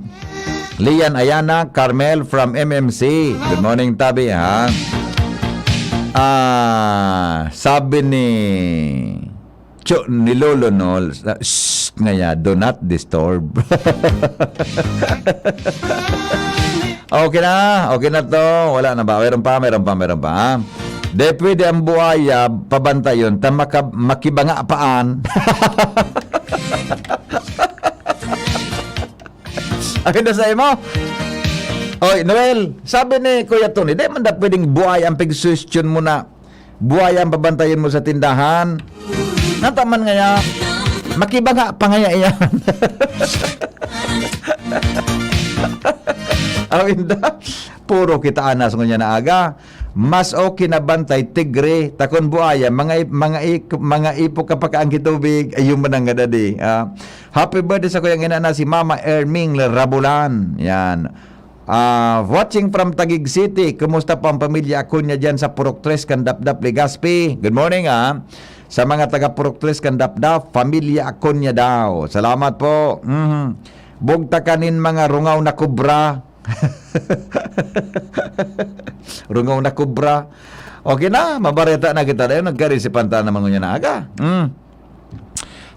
Lian Ayana, Carmel from M M C. Good morning, Tabi, ha? Ah, sabi ni Cho, ni Lolo Nol, sa, "Shh, ngaya, do not disturb." Okay na, okay na to. Wala na ba? Meron pa, meron pa, meron pa, ha? Di pwede ang buhaya, pabantayon, ta maka-, makibanga paan. Akin na sa imo. Oy, Noel, sabi ni Kuya Tony, di man da pwedeng buhay ang pag-suhestyon mo na buhay ang babantayan mo sa tindahan. Nataman ngaya, makibanga pa ngaya iyan. Ang inda, puro kita anas ngunyan na aga. Mas okay na bantay, tigre, takon buaya, mga ip-, mga ik-, mga ipo ka pa kaangki tubig, ayun man ang gadadi. Ah, happy birthday sa kuyang ina na si Mama Erming Rabulan. Yan. Ah, watching from Taguig City. Kumusta po ang pamilya Acuña diyan sa Purok Tres, Candapdap, Legazpi? Good morning, ah. Sa mga taga Purok Tres, Candapdap, pamilya Acuña daw. Salamat po. Mhm. Bugtakan nin mga rungaw na kubra. Rungaw na kubra. Okay na, mabareta na kita dayon. Nagkarisipan ta naman ngunyan na aga. Mm.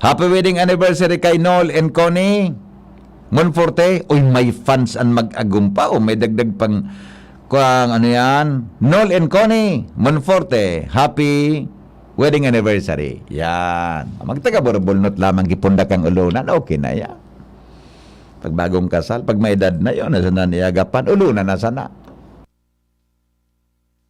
Happy wedding anniversary kay Nol and Connie Monforte. Uy, may fans an mag-agumpa. O, may dagdag pang, kuang, ano yan? Nol and Connie Monforte, happy wedding anniversary. Yan. Magtaga Borbol not lamang, gipundak ang ulunan. Okay na yan. Pag bagong kasal, pag may edad na yon, na sana niagapan, ulunan na sana.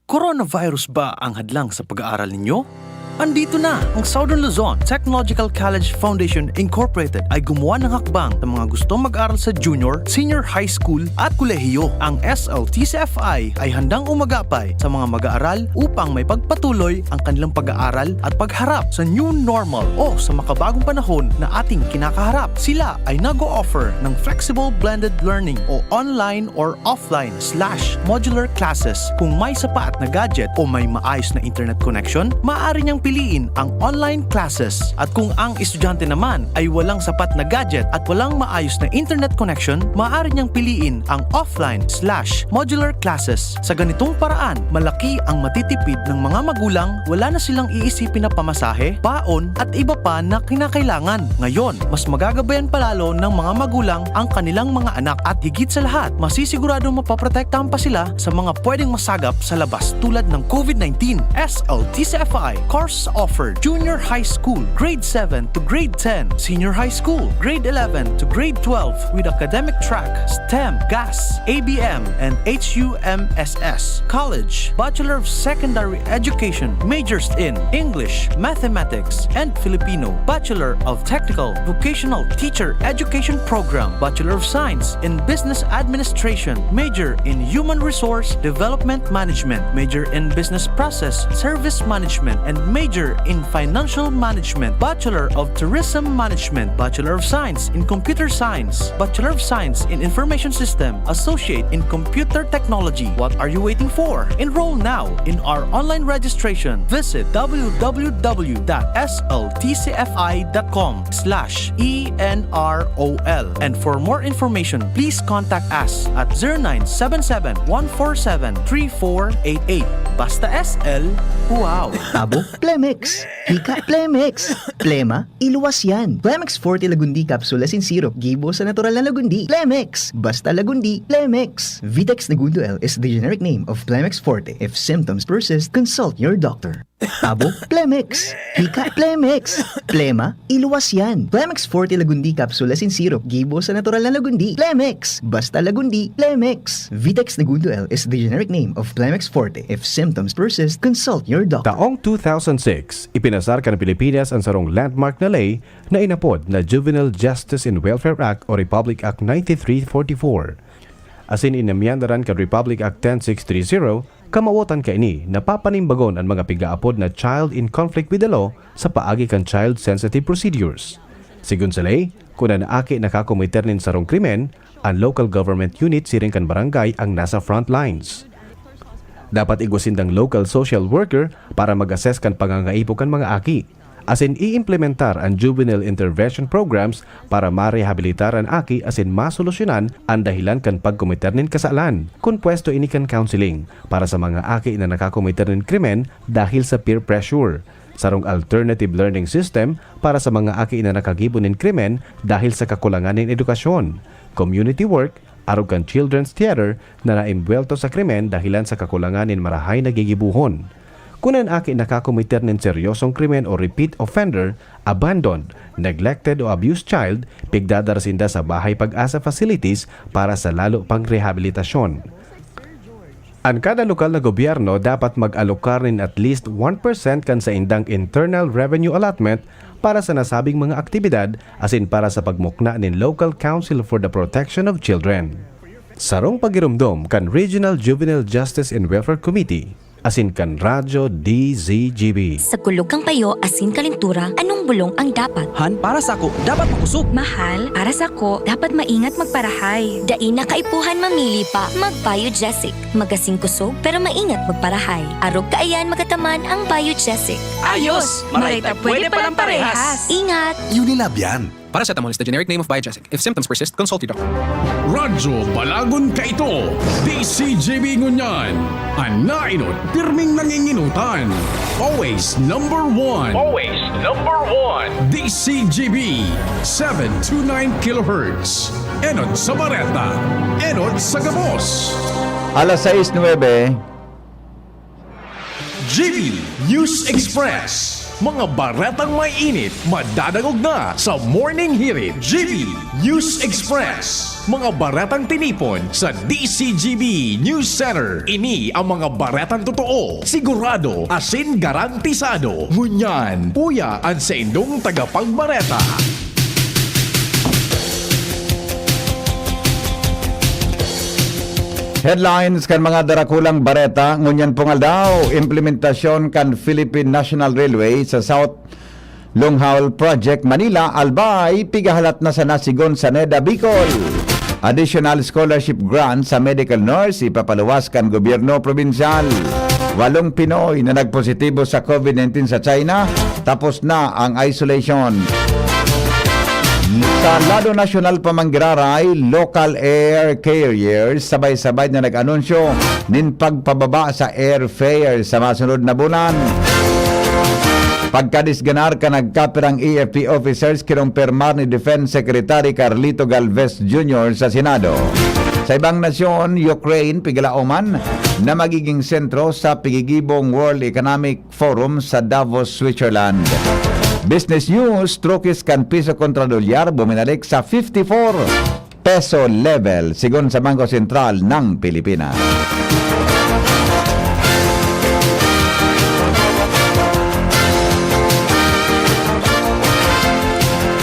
Coronavirus ba ang hadlang sa pag-aaral ninyo? Andito na! Ang Southern Luzon Technological College Foundation Incorporated ay gumawa ng hakbang sa mga gustong mag-aral sa junior, senior high school at kolehiyo. Ang S L T C F I ay handang umagapay sa mga mag-aaral upang may pagpatuloy ang kanilang pag-aaral at pagharap sa new normal o sa makabagong panahon na ating kinakaharap. Sila ay nag-o-offer ng flexible blended learning o online or offline slash modular classes. Kung may sapat na gadget o may maayos na internet connection, maaari niyang piliin ang online classes. At kung ang estudyante naman ay walang sapat na gadget at walang maayos na internet connection, maaari niyang piliin ang offline slash modular classes. Sa ganitong paraan, malaki ang matitipid ng mga magulang, wala na silang iisipin na pamasahe, baon, at iba pa na kinakailangan. Ngayon, mas magagabayan pa lalo ng mga magulang ang kanilang mga anak at higit sa lahat, masisiguradong mapoprotektahan pa sila sa mga pwedeng masagap sa labas tulad ng COVID nineteen. S L T C F I course offered: Junior High School, Grade seven to Grade ten, Senior High School, Grade eleven to Grade twelve with academic track, STEM, GAS, A B M, and H U M S S. College, Bachelor of Secondary Education, majors in English, Mathematics, and Filipino, Bachelor of Technical Vocational Teacher Education Program, Bachelor of Science in Business Administration, major in Human Resource Development Management, major in Business Process Service Management, and major in Financial Management, Bachelor of Tourism Management, Bachelor of Science in Computer Science, Bachelor of Science in Information System, Associate in Computer Technology. What are you waiting for? Enroll now in our online registration. Visit w w w dot s l t c f i dot com slash e n r o l. And for more information, please contact us at zero nine seven seven, one four seven, three four eight eight. Basta S L, wow! Abo, Plemex. Hika, Plemex. Plema, iluwas yan. Plemex Forte Lagundi Capsule asin Syrup. Gibo sa natural na lagundi. Plemex. Basta lagundi, Plemex. Vitex Negundo L is the generic name of Plemex Forte. If symptoms persist, consult your doctor. Abo, Plemex. Hika, Plemex. Plema, iluwas yan. Plemex Forte Lagundi Capsule asin Syrup. Gibo sa natural na lagundi. Plemex. Basta lagundi, Plemex. Vitex Negundo L is the generic name of Plemex Forte. If symptoms persist, consult your doctor. Taong two thousand six, ipinasar kan Pilipinas an sarong landmark na ley na inapod na Juvenile Justice and Welfare Act o Republic Act ninety-three forty-four. Asin inamyandaran kan Republic Act ten six three zero, kamawotan kaini na papanimbagon an mga pigaapod na child in conflict with the law sa paagi kan child-sensitive procedures. Sigon sa ley, kun an aki nakakomiter nin sarong krimen, an local government unit siring kan barangay ang nasa front lines. Dapat igwa sindang local social worker para mag-assess kan pangangaipo kan mga aki, asin iimplementar an juvenile intervention programs para marehabilitar an aki asin masolusyonan an dahilan kan pagkomiter nin kasalan. Kon pwesto ini kan counseling para sa mga aki na nakakomiter nin krimen dahil sa peer pressure, sarong alternative learning system para sa mga aki na nakagibo nin krimen dahil sa kakulangan nin edukasyon, community work, arog kan Children's Theater na naembwelto sa krimen dahilan sa kakulangan nin marahay na gigibohon. Kun an aki nakakomiter nin seryosong krimen o repeat offender, abandoned, neglected o abused child, pigdadara sinda sa Bahay Pag-asa facilities para sa lalo pang rehabilitasyon. An kada lokal na gobyerno dapat mag-alokar nin at least one percent kan saindang internal revenue allotment para sa nasabing mga aktibidad asin para sa pagmukna nin Local Council for the Protection of Children. Sarong pagiromdom kan Regional Juvenile Justice and Welfare Committee, asin kan Radyo D Z G B. Sa kulog kan payo asin kalentura, anong bulong ang dapat? Han, para sako, dapat makosog. Mahal, para sako, dapat maingat magparahay. Dai na kaipuhan mamili pa. Mag-Biogesic. Magasin kosog pero maingat magparahay. Arog kaiyan magataman ang Biogesic. Ayos! Maray ta pwede palang parehas. Ingat! Unilab yan. Paracetamol is the generic name of Biogesic. If symptoms persist, consult your doctor. Radyo Balagon Kaito, D C G B Ngunyan. An nainot, pirming nanginginutan. Always number one. Always number one. D C G B, seven two nine kilohertz. Enot sa Bareta, enot sa gabos. Alas sais nuebe, G B News Express. Mga baretang may init, madadangog na sa Morning Hirit. G B News Express. Mga baretang tinipon sa D C G B News Center. Ini ang mga baretang totoo, sigurado, asin garantisado. Ngunyan, uya an saindong tagapagbareta. Headlines kan mga darakulang bareta ngunyan pong aldaw. Implementasyon kan Philippine National Railway sa South Long Haul Project, Manila, Albay, pigahalat na sana sigon sa NEDA Bicol. Additional scholarship grant sa medical nurse ipapaluwas kan gobyerno probinsyal. Walong Pinoy na nagpositibo sa COVID nineteen sa China, tapos na ang isolation. Sa lado nasyonal pa man giraray, local air carriers sabay-sabay na nag-anunsyo nin pagpababa sa airfare sa masunod na bulan. Pagkadisganar kan nagkapirang A F P officers, kinumpirmar ni Defense Secretary Carlito Galvez Junior sa Senado. Sa ibang nasyon, Ukraine, pigalaoman na magiging sentro sa pigigibong World Economic Forum sa Davos, Switzerland. Business News, trukis kan piso kontra dolyar buminalik sa fifty-four peso level, sigon sa Bangko Sentral ng Pilipinas.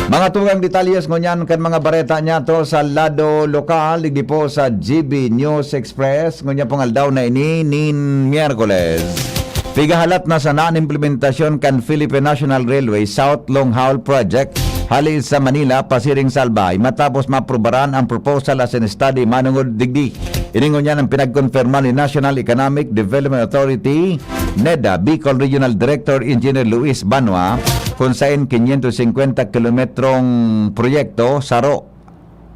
Mga tugang detalyes ngunyan kan mga bareta niyato sa lado lokal, digdi po sa G B News Express. Ngunyan pong aldaw na ini, nin Miyerkules. Pigahalat na sana an implementasyon kan Philippine National Railway South Long Haul Project hali sa Manila pasiring sa Albay matapos maaprubaran ang proposal asin study manongod digdi. Ini ngunyan ang pinagkonfirma ni National Economic Development Authority, NEDA, Bicol Regional Director Engineer Luis Banwa, kun saen quinientos singkwenta kilometrong proyekto saro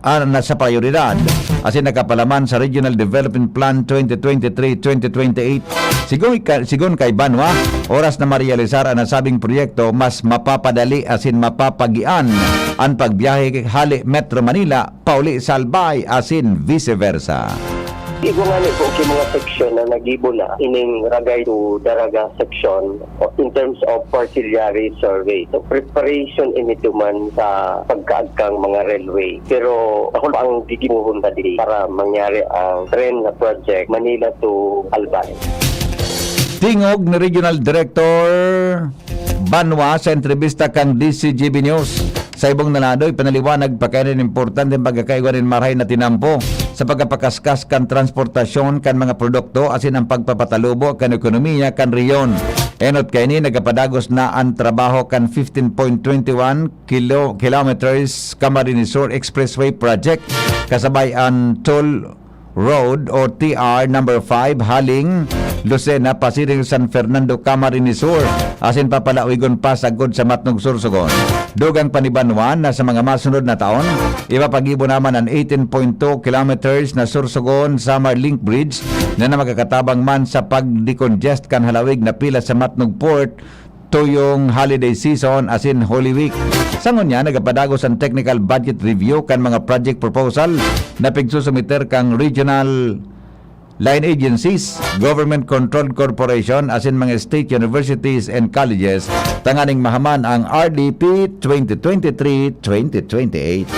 an nasa prayoridad asin nakapalaman sa Regional Development Plan twenty twenty-three twenty twenty-eight. Sigon ka, sigon kay Banwa, oras na marealisar an nasabing proyekto, mas mapapadali asin mapapagian an pagbiyahe hali Metro Manila pauli sa Albay asin vice versa. Igwa ngani po ki mga seksyon na nagibo na ining Ragay to Daraga section in terms of parcellary survey. So, preparation ini duman sa pagkaagkang mga railway. Pero ako pa ang gigibohon ta diri para mangyari ang tren na project Manila to Albay. Tingog ni Regional Director Banwa sa entrebista kan D C G B News. Sa ibong na lado, ipinaliwanag pa kaiyan an importanteng pagkakaigwa nin marahay na tinampo sa pagkapakaskas kan transportasyon kan mga produkto asin ang pagpapatalubo kan ekonomiya kan rehiyon. Enot kaini, nagapadagos na an trabaho kan fifteen point twenty one kilo, kilometers Camarines Sur Expressway Project, kasabay an toll road o T R number five haling Lucena pasiring San Fernando, Camarines Sur, asin papalawigon pa sagkod sa Matnog, Sorsogon. Dugang pa ni Banwa na sa mga masunod na taon, ipapagibo naman an eighteen point two kilometers na Sorsogon-Samar Link Bridge na, na makakatabang man sa pag-decongest kan halawig na pila sa Matnog Port tuyong holiday season asin Holy Week. Sa ngunyan, nagapadagos an technical budget review kan mga project proposal na pigsusumiter kan regional line agencies, government-controlled corporation asin mga state universities and colleges tanganing mahaman ang R D P twenty twenty-three twenty twenty-eight.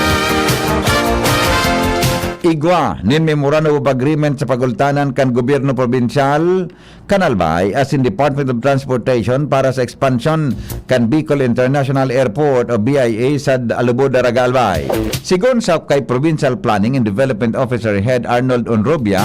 Igwa nin Memorandum of Agreement sa pagultanan kan gobyerno probinsyal kan Albay asin Department of Transportation para sa expansion kan Bicol International Airport o B I A sa Alubod, Daraga, Albay. Sigon sa kay Provincial Planning and Development Officer Head Arnold Onrubia,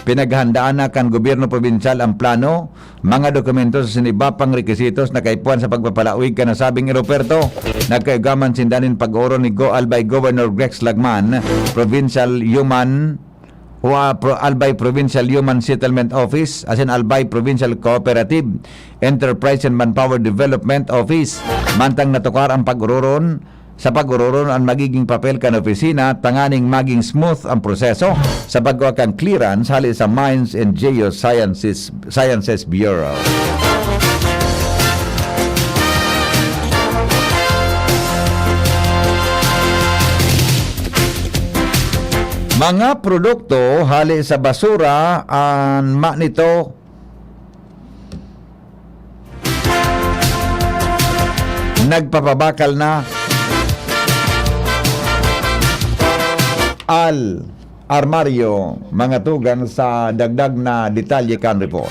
Pinaghandaan na kan gobyerno probinsyal ang plano, mga dokumentos asin iba pang requisitos na kaipuhan sa pagpapalawig kan nasabing eroperto. Nagkaigwa man sinda nin pag-oron ni Go Albay Governor Grex Lagman, Provincial Human o, ah, Pro-, Albay Provincial Human Settlement Office asin Albay Provincial Cooperative Enterprise and Manpower Development Office. Mantang natukar ang pag-ururon, sa pag-ururon an magiging papel kan opisina tanganing maging smooth ang proseso sa pagkuha kan clearance hali sa Mines and Geosciences Sciences Bureau. Mga produkto hali sa basura an manito nagpapabakal na. Al Armario, mga tugang sa dagdag na detalye kan report.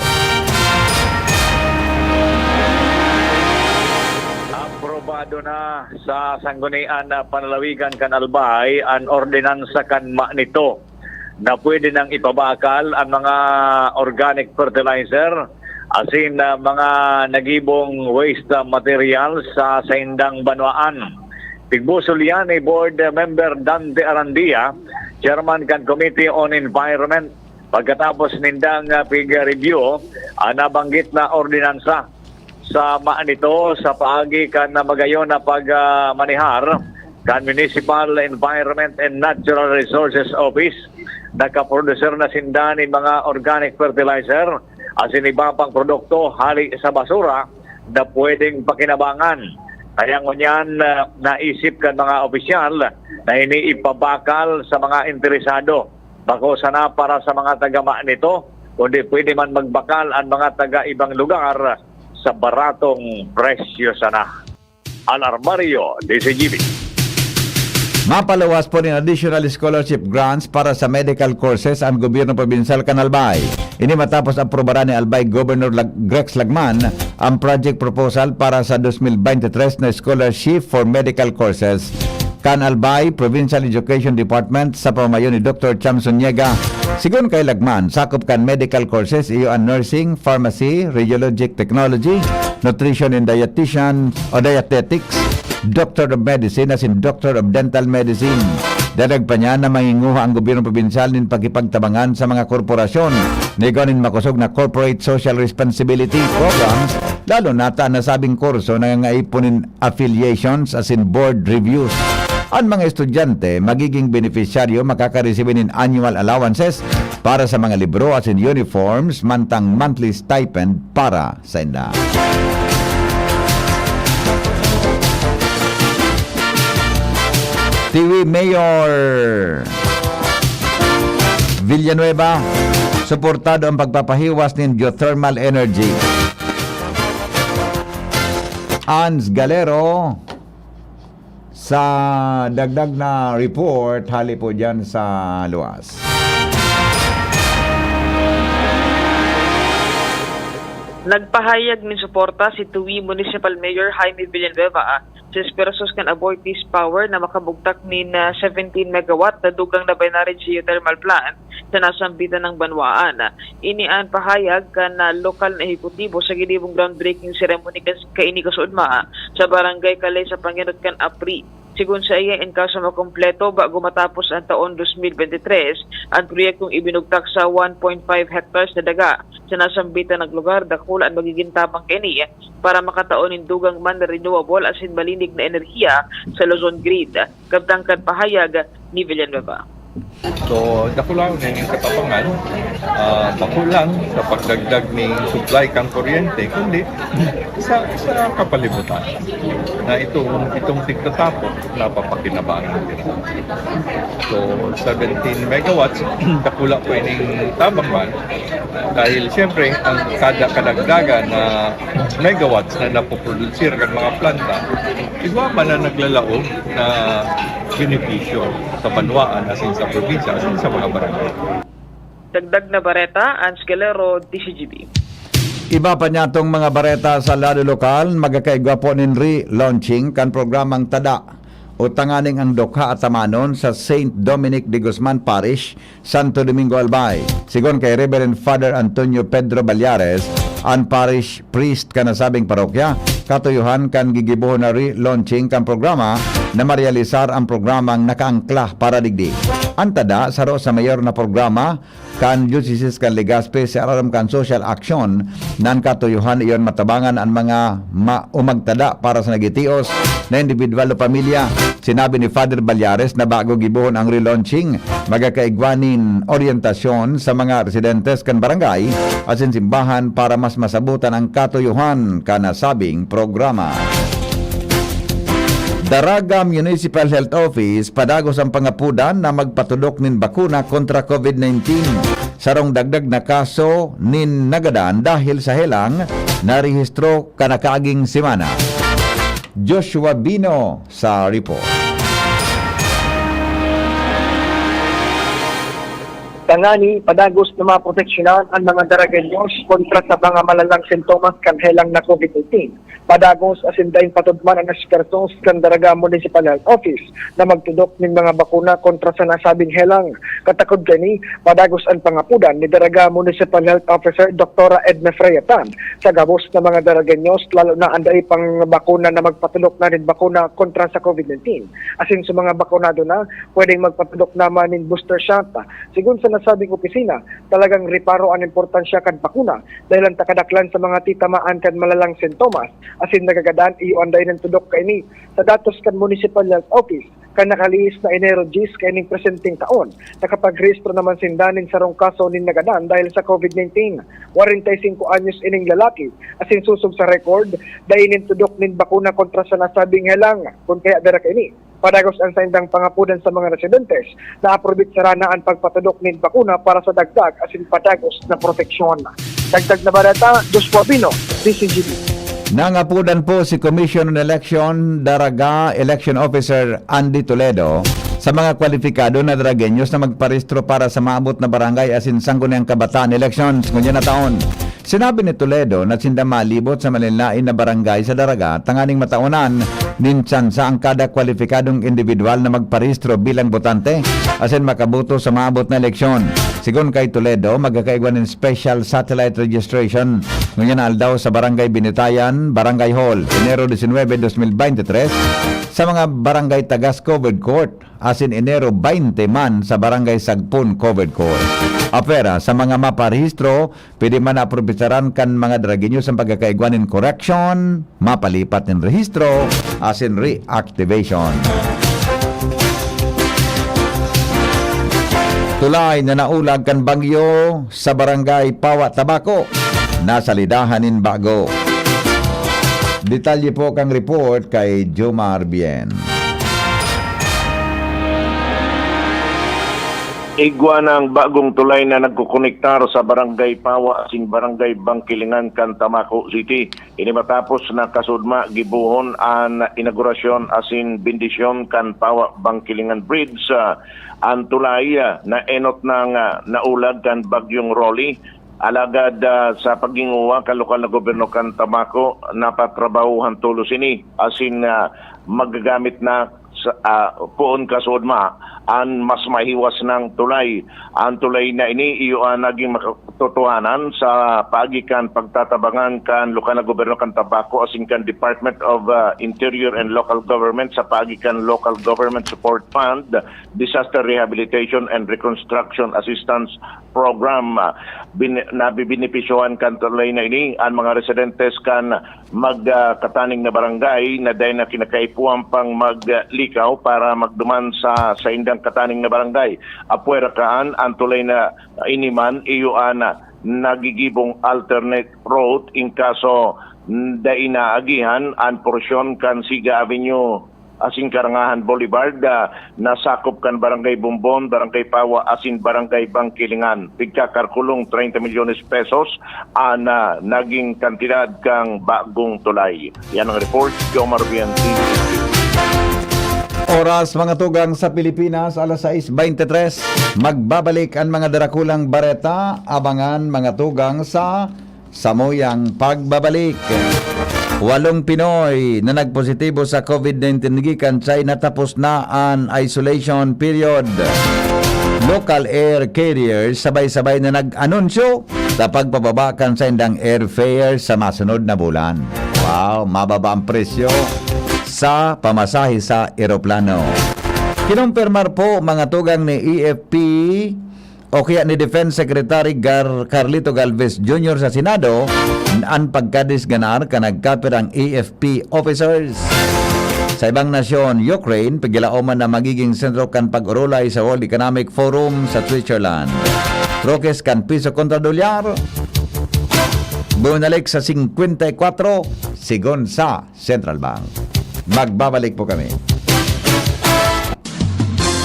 Aprobado na sa Sanggunian na Panlalawigan kan Albay an ordinansa kan manito na pwede nang ipabakal ang mga organic fertilizer asin, ah, mga nagibong waste, ah, materials sa saindang banwaan. Tigbusol yan ni Board Member Dante Arandia, Chairman kan Committee on Environment. Pagkatapos nindang, ah, pig-review ang nabanggit na ordinansa sa manito sa paagi kan magayon na pag, ah, manehar kan Municipal Environment and Natural Resources Office, nagkaproducer na sinda nin mga organic fertilizer asin iba pang produkto hali sa basura na pwedeng pakinabangan. Kaya ngunyan, ah, naisip kan mga opisyal na ini ipabakal sa mga interesado. Bako sana para sa mga taga manito, kundi pwede man magbakal ang mga taga ibang lugar sa baratong presyo sana. Al Armario, D Z G B. Mapaluwas po nin additional scholarship grants para sa medical courses ang gobyerno probinsal kan Albay. Ini matapos aprobaran ni Albay Governor Lag-, Grex Lagman ang project proposal para sa dos mil beintitres na scholarship for medical courses kan Albay Provincial Education Department sa pamamayo ni Doktor Chamson Niega. Sigon kay Lagman, sakop kan medical courses iyo an nursing, pharmacy, radiologic technology, nutrition and dietitian o dietetics, Doctor of Medicine asin Doctor of Dental Medicine. Dagdag pa niya na manginguha ang gobyerno probinsyal nin pakipagtabangan sa mga korporasyon na igwa nin makosog na corporate social responsibility programs, lalo na ta nasabing kurso nangangaipon nin affiliations asin board reviews. An mga estudyante magiging benepisyaryo makakaresibi nin annual allowances para sa mga libro asin uniforms, mantang monthly stipend para sainda. Tiwi Mayor Villanueva, suportado ang pagpapahiwas nin geothermal energy. Ans Galero, sa dagdag na report, hali po dyan sa luwas. Nagpahayag nin suporta si Tuwi Municipal Mayor Jaime Villanueva, ah, sa esfuerzos kan Abortees Power na makabugtak nin, ah, seventeen megawatt na dugang na binareng geothermal plant sa nasambitan na banwaan. Ini an pahayag kan, ah, lokal na ehekutibo sa ginibong groundbreaking ceremony kas-, kaini kasuodma sa Barangay Calay sa pangenot kan APRI. Sigon saiya, in kaso makumpleto bago matapos an taon dos mil bente tres, an proyektong ibinugtak sa one point five hectares na daga sa nasambitan na lugar, dakula an magigin tabang kaini para makatao nin dugang man na renewable asin malinig na enerhiya sa Luzon grid. Kabtang kan pahayag ni Villanueva. So, dakula na yung katapangan, ah, bako lang sa pagdagdag ning supply kang kuryente, kundi sa, sa kapalibutan na itong, itong tigtatapok napapakinabangan nila. So, seventeen megawatts, dakula po ining tabang man. Dahil, siyempre, ang kada kadagdagan na megawatts na napoprodusir kan mga planta, igwa man na naglalaog na benepisyo sa banwaan, asin sa probinsya, asin sa mga barangay. Dagdag na bareta, Ans Galero, D Z G B. Iba pa niyatong mga bareta sa lado lokal, magkakaigwa po nin re-launching kan programang Tada o tanganing ang dukha atamanon sa Saint Dominic de Guzman Parish, Santo Domingo, Albay. Sigon kay Reverend Father Antonio Pedro Ballares, an parish priest kan nasabing parokya, katuyohan kan gigibohon na relaunching kan programa na marealisar ang programang nakaangkla para digdi. An tada, saro sa mayor na programa kan Diocese kan Legazpi sa aram kan social action, nan katuyohan iyon matabangan an mga ma-, o magtada para sa nagitios na individual o pamilya. Sinabi ni Father Ballares na bago gibohon ang relaunching, magkakaigwa nin oryentasyon sa mga residentes kan barangay asin simbahan para mas masabutan ang katuyohan kan nasabing programa. Daraga Municipal Health Office padagos ang pangapudan na magpatudok nin bakuna kontra covid nineteen. Sarong dagdag na kaso nin nagadan dahil sa helang narehistro kan nakaaging semana. Joshua Bino sa report. Tangani, padagos na maproteksyonan an mga Daragueños kontra sa mga malalang sintomas kan helang na covid nineteen. Padagos asin daing patudman an ekspertos kan Daraga Municipal Health Office na magtudok nin mga bakuna kontra sa nasabing helang. Katakod kaini, padagos an pangapudan ni Daraga Municipal Health Officer Doktora Edna Freya Tan sa gabos na mga Daragueños, lalo na an dai pang bakuna na magpatudok na nin bakuna kontra sa covid nineteen. Asin sa mga bakunado na, pwedeng magpatudok naman nin booster shot. Sigon sa nasabing opisina, talagang reparo an importansya kan bakuna dahel an takadaklan sa mga titamaan kan malalang sintomas asin nagagadan iyo an dai nin tudok kaini. Sa datos kan Municipal Health Office, kan nakalihis na Enero dyes kaining presenteng taon, nakapagrehistro naman sinda nin sarong kaso nin nagadan dahil sa covid nineteen. Kwarenta y singko anyos ining lalaki, asin sosog sa record, dai nin tudok nin bakuna kontra sa nasabing helang. Kun kaya dara kaini, padagos an saindang pangapudan sa mga residentes na aprobitsara na an pagpatudok nin bakuna para sa dagdag asin padagos na proteksyon. Dagdag na bareta, Joshua Bino, D C G B. Nangapudan po si Commission on Election, Daraga Election Officer Andy Toledo, sa mga kwalipikado na Daragueños na magparehistro para sa maabot na barangay asin Sangguniang Kabataan Elections ngunyan na taon. Sinabi ni Toledo na sinda malibot sa malinlain na barangay sa Daraga tanganing mataonan nin tsansa ang kada kwalipikadong individual na magparehistro bilang botante asin makaboto sa maabot na eleksyon. Sigon kay Toledo, magkakaigwa nin special satellite registration ngunyan na aldaw sa Barangay Binitayan, Barangay Hall, Enero disinwebe, dos mil bente tres, sa mga barangay Tagas Covered Court, asin Enero baynte man sa Barangay Sagpon Covered Court. Apwera sa mga maparehistro, pwede man na aprobetsaran kan mga Daragueños an pagkakaigwa nin correction, mapalipat nin rehistro, asin reactivation. Tulay na naulag kan bagyo sa Barangay Pawa, Tabaco, nasalidahan nin bago. Detalye po kan report kay Jomar Bien. Igwa nang bagong tulay na nagkokonektar sa Barangay Pawa asin Barangay Bangkilingan kan Tabaco City. Ini matapos na kasudma gibohon an inaugurasyon asin bendisyon kan Pawa Bangkilingan Bridge. Ah, an tulay, ah, naenot nang, ah, naulag kan Bagyong Rolly. Alagad, ah, sa paghinguha kan lokal na gobyerno kan Tabaco, napatrabahohan tolos ini, asin, ah, magagamit na sa, ah, poon kasudma an mas mahiwas nang tulay. An tulay na ini iyo an nagin makatotohanan sa paagi kan pagtatabangan kan lokal na gobyerno kan Tabaco asin kan Department of, ah, Interior and Local Government sa paagi kan Local Government Support Fund, Disaster Rehabilitation and Reconstruction Assistance Program. Ah, bin-, nabibenepisyohan kan tulay na ini an mga residentes kan mag, ah, kataning na barangay na dai na kinakaipuhan pang maglikaw para magduman sa saindang kataning na barangay. Apwera kaan, an tulay na ini man iyo an nagigibong alternate route in kaso, mm, dai naagihan an porsyon kan Siga Avenue asin Karangahan Boulevard, ah, na sakop kan Barangay Bombon, Barangay Pawa asin Barangay Bangkilingan. Pigkakalkulong treinta milyones pesos an, ah, naging kantidad kan bagong tulay. Yan ang report, Jomar Bianchi. Oras, mga tugang, sa Pilipinas, alas sais bente tres. Magbabalik an mga darakulang bareta. Abangan, mga tugang, sa samuyang pagbabalik. Walong Pinoy na nagpositibo sa COVID nineteen gikan China, tapos na an isolation period. Local air carriers sabay-sabay na nag-anunsyo sa pagpababa kan saindang airfare sa masunod na bulan. Wow, mababa ang presyo sa pamasahe sa eroplano. Kinumpirmar po, mga tugang, ni E F P o kaya ni Defense Secretary Gar-, Carlito Galvez Junior sa Senado an pagkadisganar kan nagkapirang E F P officers. Sa ibang nasyon, Ukraine, pigilaoman na magiging sentro kan pag-orolay sa World Economic Forum sa Switzerland. Trokes kan piso kontra dolyar, bumalik sa singkwenta y kwatro, sigon sa Central Bank. Magbabalik po kami.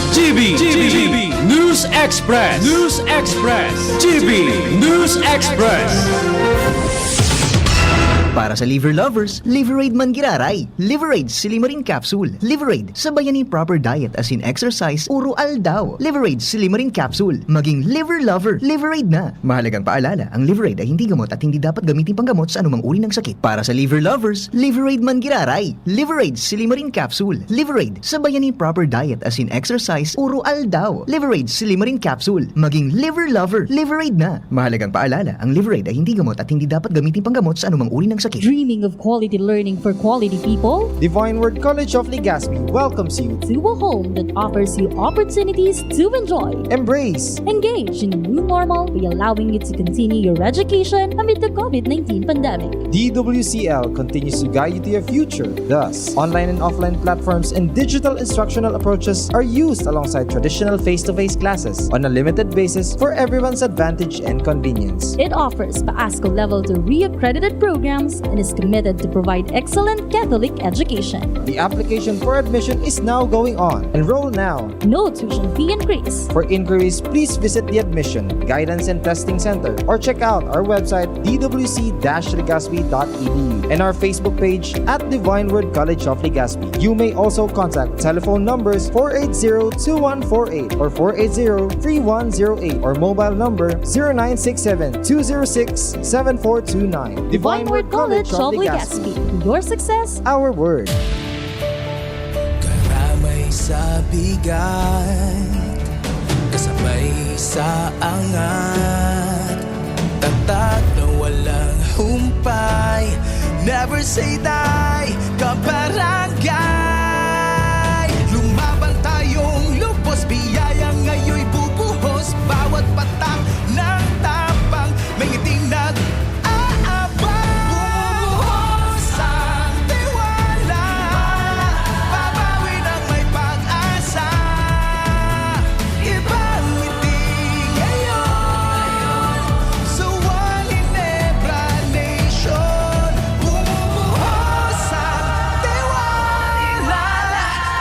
G B, G B, News Express, News Express, G B News Express. Para sa liver lovers, Liverade man giraray. Liverade Silimarin Capsule. Liverade, sabayan ni proper diet as in exercise, uro aldaw. Liverade Silimarin Capsule. Maging liver lover, Liverade na. Mahalagang paalala, ang Liverade ay hindi gamot at hindi dapat gamitin panggamot sa anumang uri ng sakit. Para sa liver lovers, Liverade man giraray. Liverade Silimarin Capsule. Liverade, sabayan ni proper diet as in exercise, uro aldaw. Liverade Silimarin Capsule. Maging liver lover, Liverade na. Mahalagang paalala, ang Liverade ay hindi gamot at hindi dapat gamitin panggamot sa anumang uri ng sakit. Dreaming of quality learning for quality people? Divine Word College of Legazpi welcomes you. To a home that offers you opportunities to enjoy, Embrace, engage in a new normal by allowing you to continue your education amid the COVID nineteen pandemic. D W C L continues to guide you to your future. Thus, online and offline platforms and digital instructional approaches are used alongside traditional face-to-face classes on a limited basis for everyone's advantage and convenience. It offers PASCO Level two re-accredited programs and is committed to provide excellent Catholic education. The application for admission is now going on. Enroll now. No tuition fee increase. For inquiries, please visit the Admission, Guidance and Testing Center or check out our website, d w c dash legazpi dot e d u, and our Facebook page at Divine Word College of Legazpi. You may also contact telephone numbers four eight zero two one four eight or four eight zero three one zero eight or mobile number zero nine six seven two zero six seven four two nine. Divine Word College of Legazpi. Your success, Our word. Karamay sa bigat, kasabay sa angat. Tatak na walang humpay, never say die, kabarangay. Lumaban tayong lubos, biyaya ngayon'y bubuhos. Bawat patak ng tapang, may ngiting nag-aabang. Bumubuhos ang tiwala, babawi ng may pag-asa. Ibang ngiti ngayon sa One Ginebra Nation. Bumubuhos ang tiwala,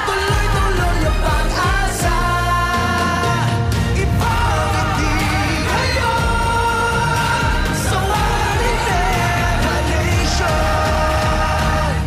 tuloy-tuloy ang pag-asa. Ibang ngiti ngayon sa One Ginebra Nation.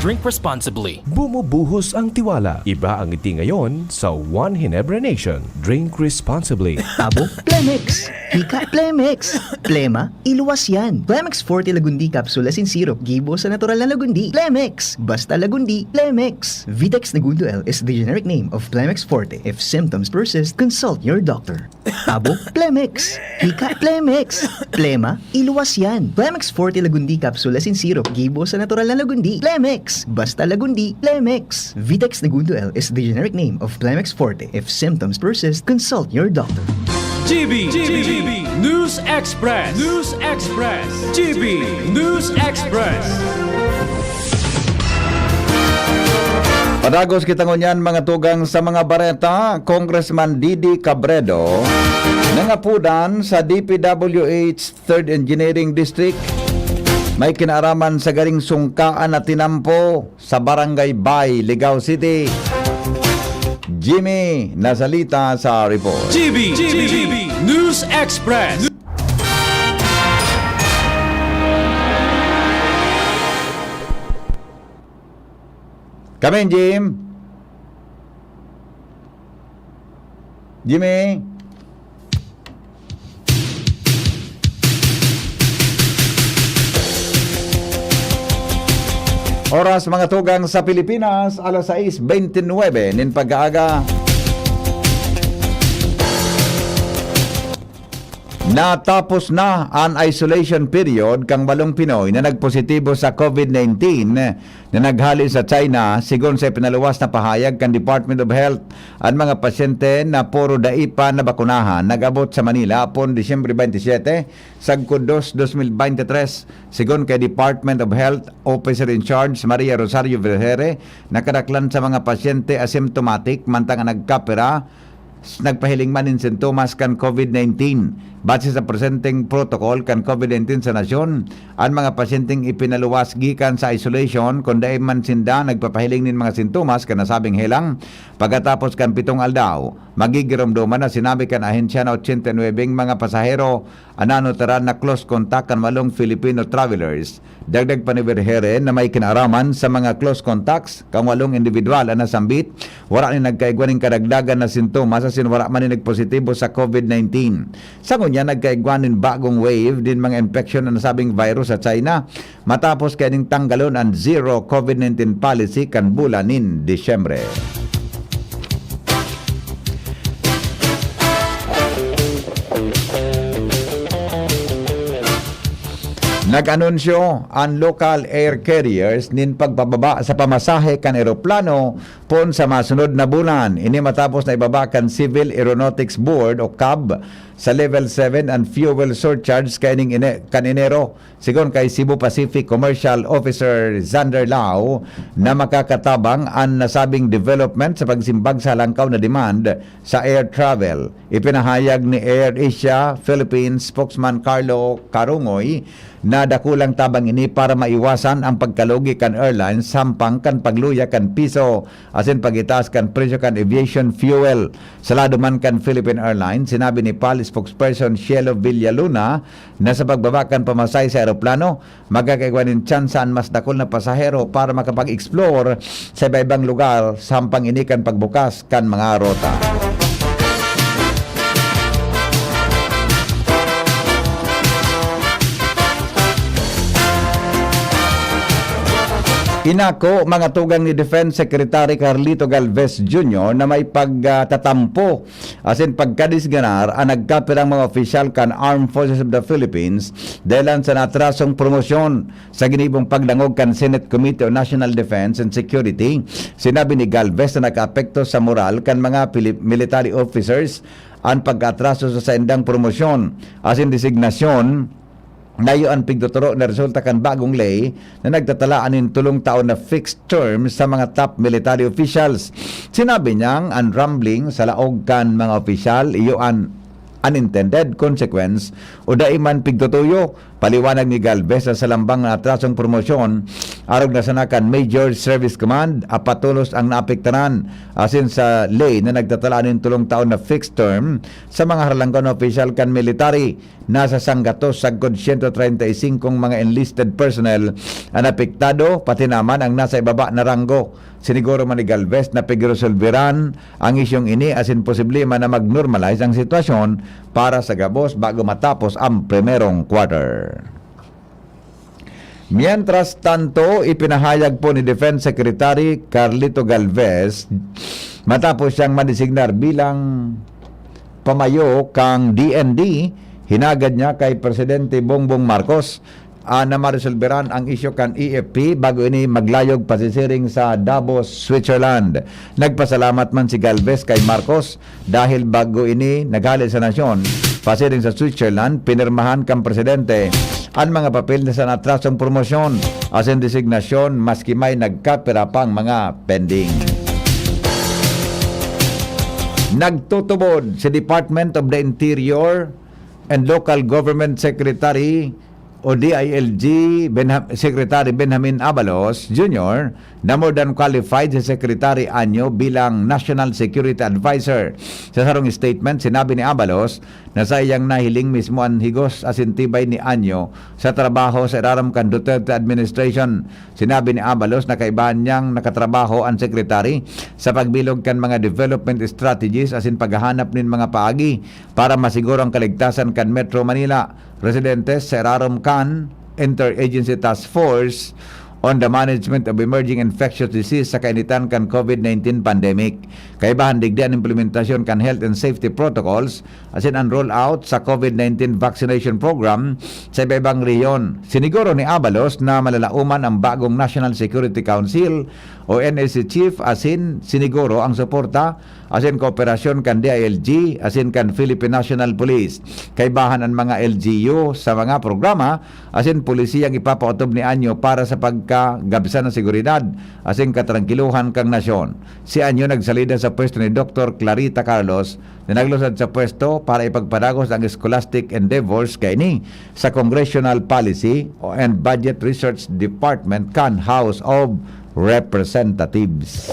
Drink responsibly. Bumubuhos ang tiwala. Iba ang ngiti ngayon sa One Ginebra Nation. Drink responsibly. Abo, Plemex. Hika, Plemex. Plema, iluwas yan. Plemex Forte Lagundi Capsule as in syrup. Gibo sa natural na lagundi. Plemex. Basta lagundi, Plemex. Vitex Negundo L is the generic name of Plemex Forte. If symptoms persist, consult your doctor. Abo, Plemex. Hika, Plemex. Plema, iluwas yan. Plemex Forte Lagundi Capsule as in syrup. Gibo sa natural na lagundi. Plemex. Basta lagundi, Plemex. Vitex Negundo L is the generic name of Plemex Forte. If symptoms persist, consult your doctor. G B, G B, News Express, News Express, G B News Express. Padagos kita ngunyan, mga tugang, sa mga bareta. Congressman Didi Cabredo, nangapudan sa D P W H Third Engineering District, may kinaaraman sa garing sungkaan na tinampo sa Barangay Bay, Ligao City. Jimmy Nasalita sa report. G B, G B, News Express. Kami, Jim. Jimmy. Oras, mga tugang, sa Pilipinas, alas sais bentynwebe nin pag-aaga. Natapos na an isolation period kan walong Pinoy na nagpositibo sa COVID nineteen na naghale sa China, sigon sa ipinaluwas na pahayag kan Department of Health. An mga pasyente na puro dai pa nabakunahan nag-abot sa Manila apon Disyembre twenty-seven, sagkod dos, dos mil bente tres. Sigon kay Department of Health Officer in Charge Maria Rosario Vergere, nakadaklan sa mga pasyente asymptomatic, mantang an nagkapira, s-, nagpahiling man nin sintomas kan COVID nineteen. Base sa presenteng protocol kan COVID nineteen sa nasyon, an mga pasyenteng ipinaluwas gikan sa isolation, kun dai man sinda nagpapahiling nin mga sintomas kan nasabing helang, pagkatapos kan pitong aldaw, magigiromdoman na, sinabi kan ahensya na ochenta y nuebe mga pasahero an nanutaran na close contact kan walong Filipino travelers. Dagdag pa ni Vergere na may kinaaraman sa mga close contacts kan walong individual an nasambit, wara nin nagkaigwa nin kadagdagan na sintomas asin wara man nin nagpositibo sa COVID nineteen. Sa ngunyan, nagkaigwa nin bagong wave nin mga impeksyon an nasabing virus sa China, matapos kaining tanggalon an zero COVID nineteen policy kan bulan nin Disyembre. Nag-anunsyo an local air carriers nin pagpababa sa pamasahe kan eroplano poon sa masunod na bulan. Ini matapos na ibaba kan Civil Aeronautics Board o cab sa Level seven an fuel surcharge kaining ine-, kan Enero. Sigon kay Cebu Pacific Commercial Officer Xander Lau, na makakatabang an nasabing development sa pagsimbag sa halangkaw na demand sa air travel. Ipinahayag ni Air Asia Philippines spokesman Carlo Carungoy na dakulang tabang ini para maiwasan ang pagkalugi kan airlines hampang kan pagluya kan piso asin pag-itaas kan presyo kan aviation fuel. Sa lado man kan Philippine Airlines, sinabi ni pal spokesperson Cielo Villaluna na sa pagbaba kan pamasahe sa eroplano, magkakaigwa nin tsansa an mas dakul na pasahero para makapag-explore sa iba-ibang lugar sa hampang ini kan pagbukas kan mga rota. Inako, mga tugang, ni Defense Secretary Carlito Galvez Junior na may pagtatampo asin pagkadisganar an nagkapirang mga opisyal kan Armed Forces of the Philippines dahilan sa naatrasong promosyon. Sa ginibong pagdangog kan Senate Committee on National Defense and Security, sinabi ni Galvez na nakaapekto sa moral kan mga pili-, military officers an pag-atraso sa saindang promosyon asin designasyon. Nayo an pigtuturo na resulta kan bagong ley na nagtatala nin tolong taon na fixed term sa mga top military officials. Sinabi niyang an rumbling sa laog kan mga opisyal iyo an unintended consequence o dai man pigtutuyo. Paliwanag ni Galvez na sa lambang na atrasong promosyon, arog na sana kan Major Service Command, apat tolos ang naapektaran asin sa ley na nagtatala nin tolong taon na fixed term sa mga haralangkaw na opisyal kan military. Nasa sanggatos sagkod siyento treinta y singkong mga enlisted personnel an apektado, pati naman ang nasa ibaba na ranggo. Siniguro man ni Galvez na pagresolberan ang isyong ini asin posible man na mag-normalize ang sitwasyon para sa gabos bago matapos ang primerong quarter. Mientras tanto, ipinahayag po ni Defense Secretary Carlito Galvez, matapos siyang madesignar bilang pamayo kan D N D, hinagad niya kay Presidente Bongbong Marcos, ah, na maresolberan ang isyu kan E F P bago ini maglayog pasisiring sa Davos, Switzerland. Nagpasalamat man si Galvez kay Marcos dahil bago ini naghale sa nasyon, pasiring sa Switzerland, pinirmahan kan presidente an mga papel na sa natrasong promosyon asin designasyon, maski may nagkapira pang mga pending. Nagtutubod si Department of the Interior and Local Government Secretary o D I L G Benha-, Secretary Benjamin Abalos Junior na more than qualified si Secretary Anyo bilang National Security Advisor. Sa sarong statement, sinabi ni Abalos na saiyang nahiling mismo an higos asin tibay ni Anyo sa trabaho sa irarom kan Duterte administration. Sinabi ni Abalos na kaibahan niyang nakatrabaho an Secretary sa pagbilog kan mga development strategies asin paghahanap nin mga paagi para masiguro ang kaligtasan kan Metro Manila residentes sa irarom kan Interagency Task Force on the management of emerging infectious disease sa kainitan kan COVID nineteen pandemic. Kaibahan digdi an implementasyon kan health and safety protocols asin an rollout sa COVID nineteen vaccination program sa iba-ibang rehiyon. Siniguro ni Abalos na malalaoman ang bagong National Security Council o N S C chief asin siniguro ang suporta asin kooperasyon kan D I L G asin kan Philippine National Police. Kaibahan an mga L G U sa mga programa asin polisiyang ipapaotob ni Anyo para sa pagkagabsan na seguridad asin katrangkilohan kan nasyon. Si Anyo nagsalida sa pwesto ni Doktor Clarita Carlos na naglusad sa pwesto para ipagpadagos ang scholastic endeavors kaini sa Congressional Policy and Budget Research Department kan House of Representatives.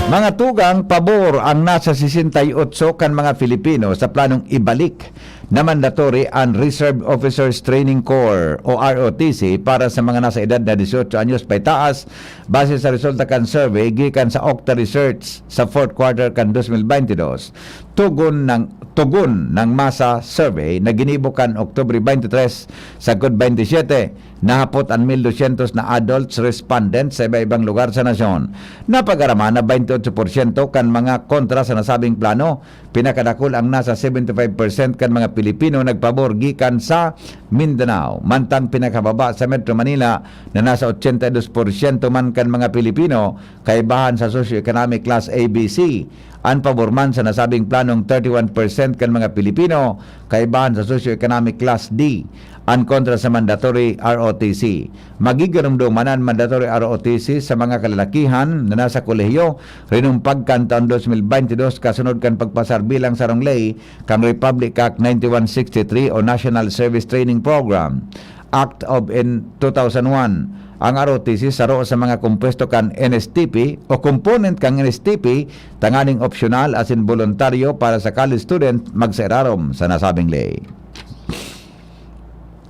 Mga tugang, pabor ang nasa sesenta y otso kan mga Filipino sa planong ibalik na mandatory an Reserve Officers Training Corps o R O T C para sa mga nasa edad na dieciocho anyos paitaas, base sa resulta kan survey gikan sa Octa Research sa fourth quarter kan dos mil baynte dos. Tugon ng, tugon ng masa survey na ginibo kan Oktubre baynte tres sagkod baynte siyete, nahapot an mil dosyentos na adults respondents sa iba-ibang lugar sa nasyon. Napag-araman na baynte otso porsyento kan mga kontra sa nasabing plano. Pinakadakul ang nasa seventy five percent kan mga Pilipino nagpabor gikan sa Mindanao, mantang pinakababa sa Metro Manila na nasa ochenta y dos porsyento man kan mga Pilipino kaibahan sa socio-economic class A B C. An pabor man sa nasabing planong thirty one percent kan mga Pilipino kaibahan sa socio-economic class D. An kontra sa mandatory R O T C. Magigiromdoman an mandatory R O T C sa mga kalalakihan na nasa kolehiyo rinumpag kan taon dos mil baynte dos kasunod kan pagpasar bilang sarong ley kan Republic Act ninety-one sixty-three o National Service Training Program, Act of in two thousand one. Ang R O T C saro sa mga kompuesto kan N S T P o component kan N S T P tanganing opsyonal asin boluntaryo para sa college student magsairarom sa nasabing ley.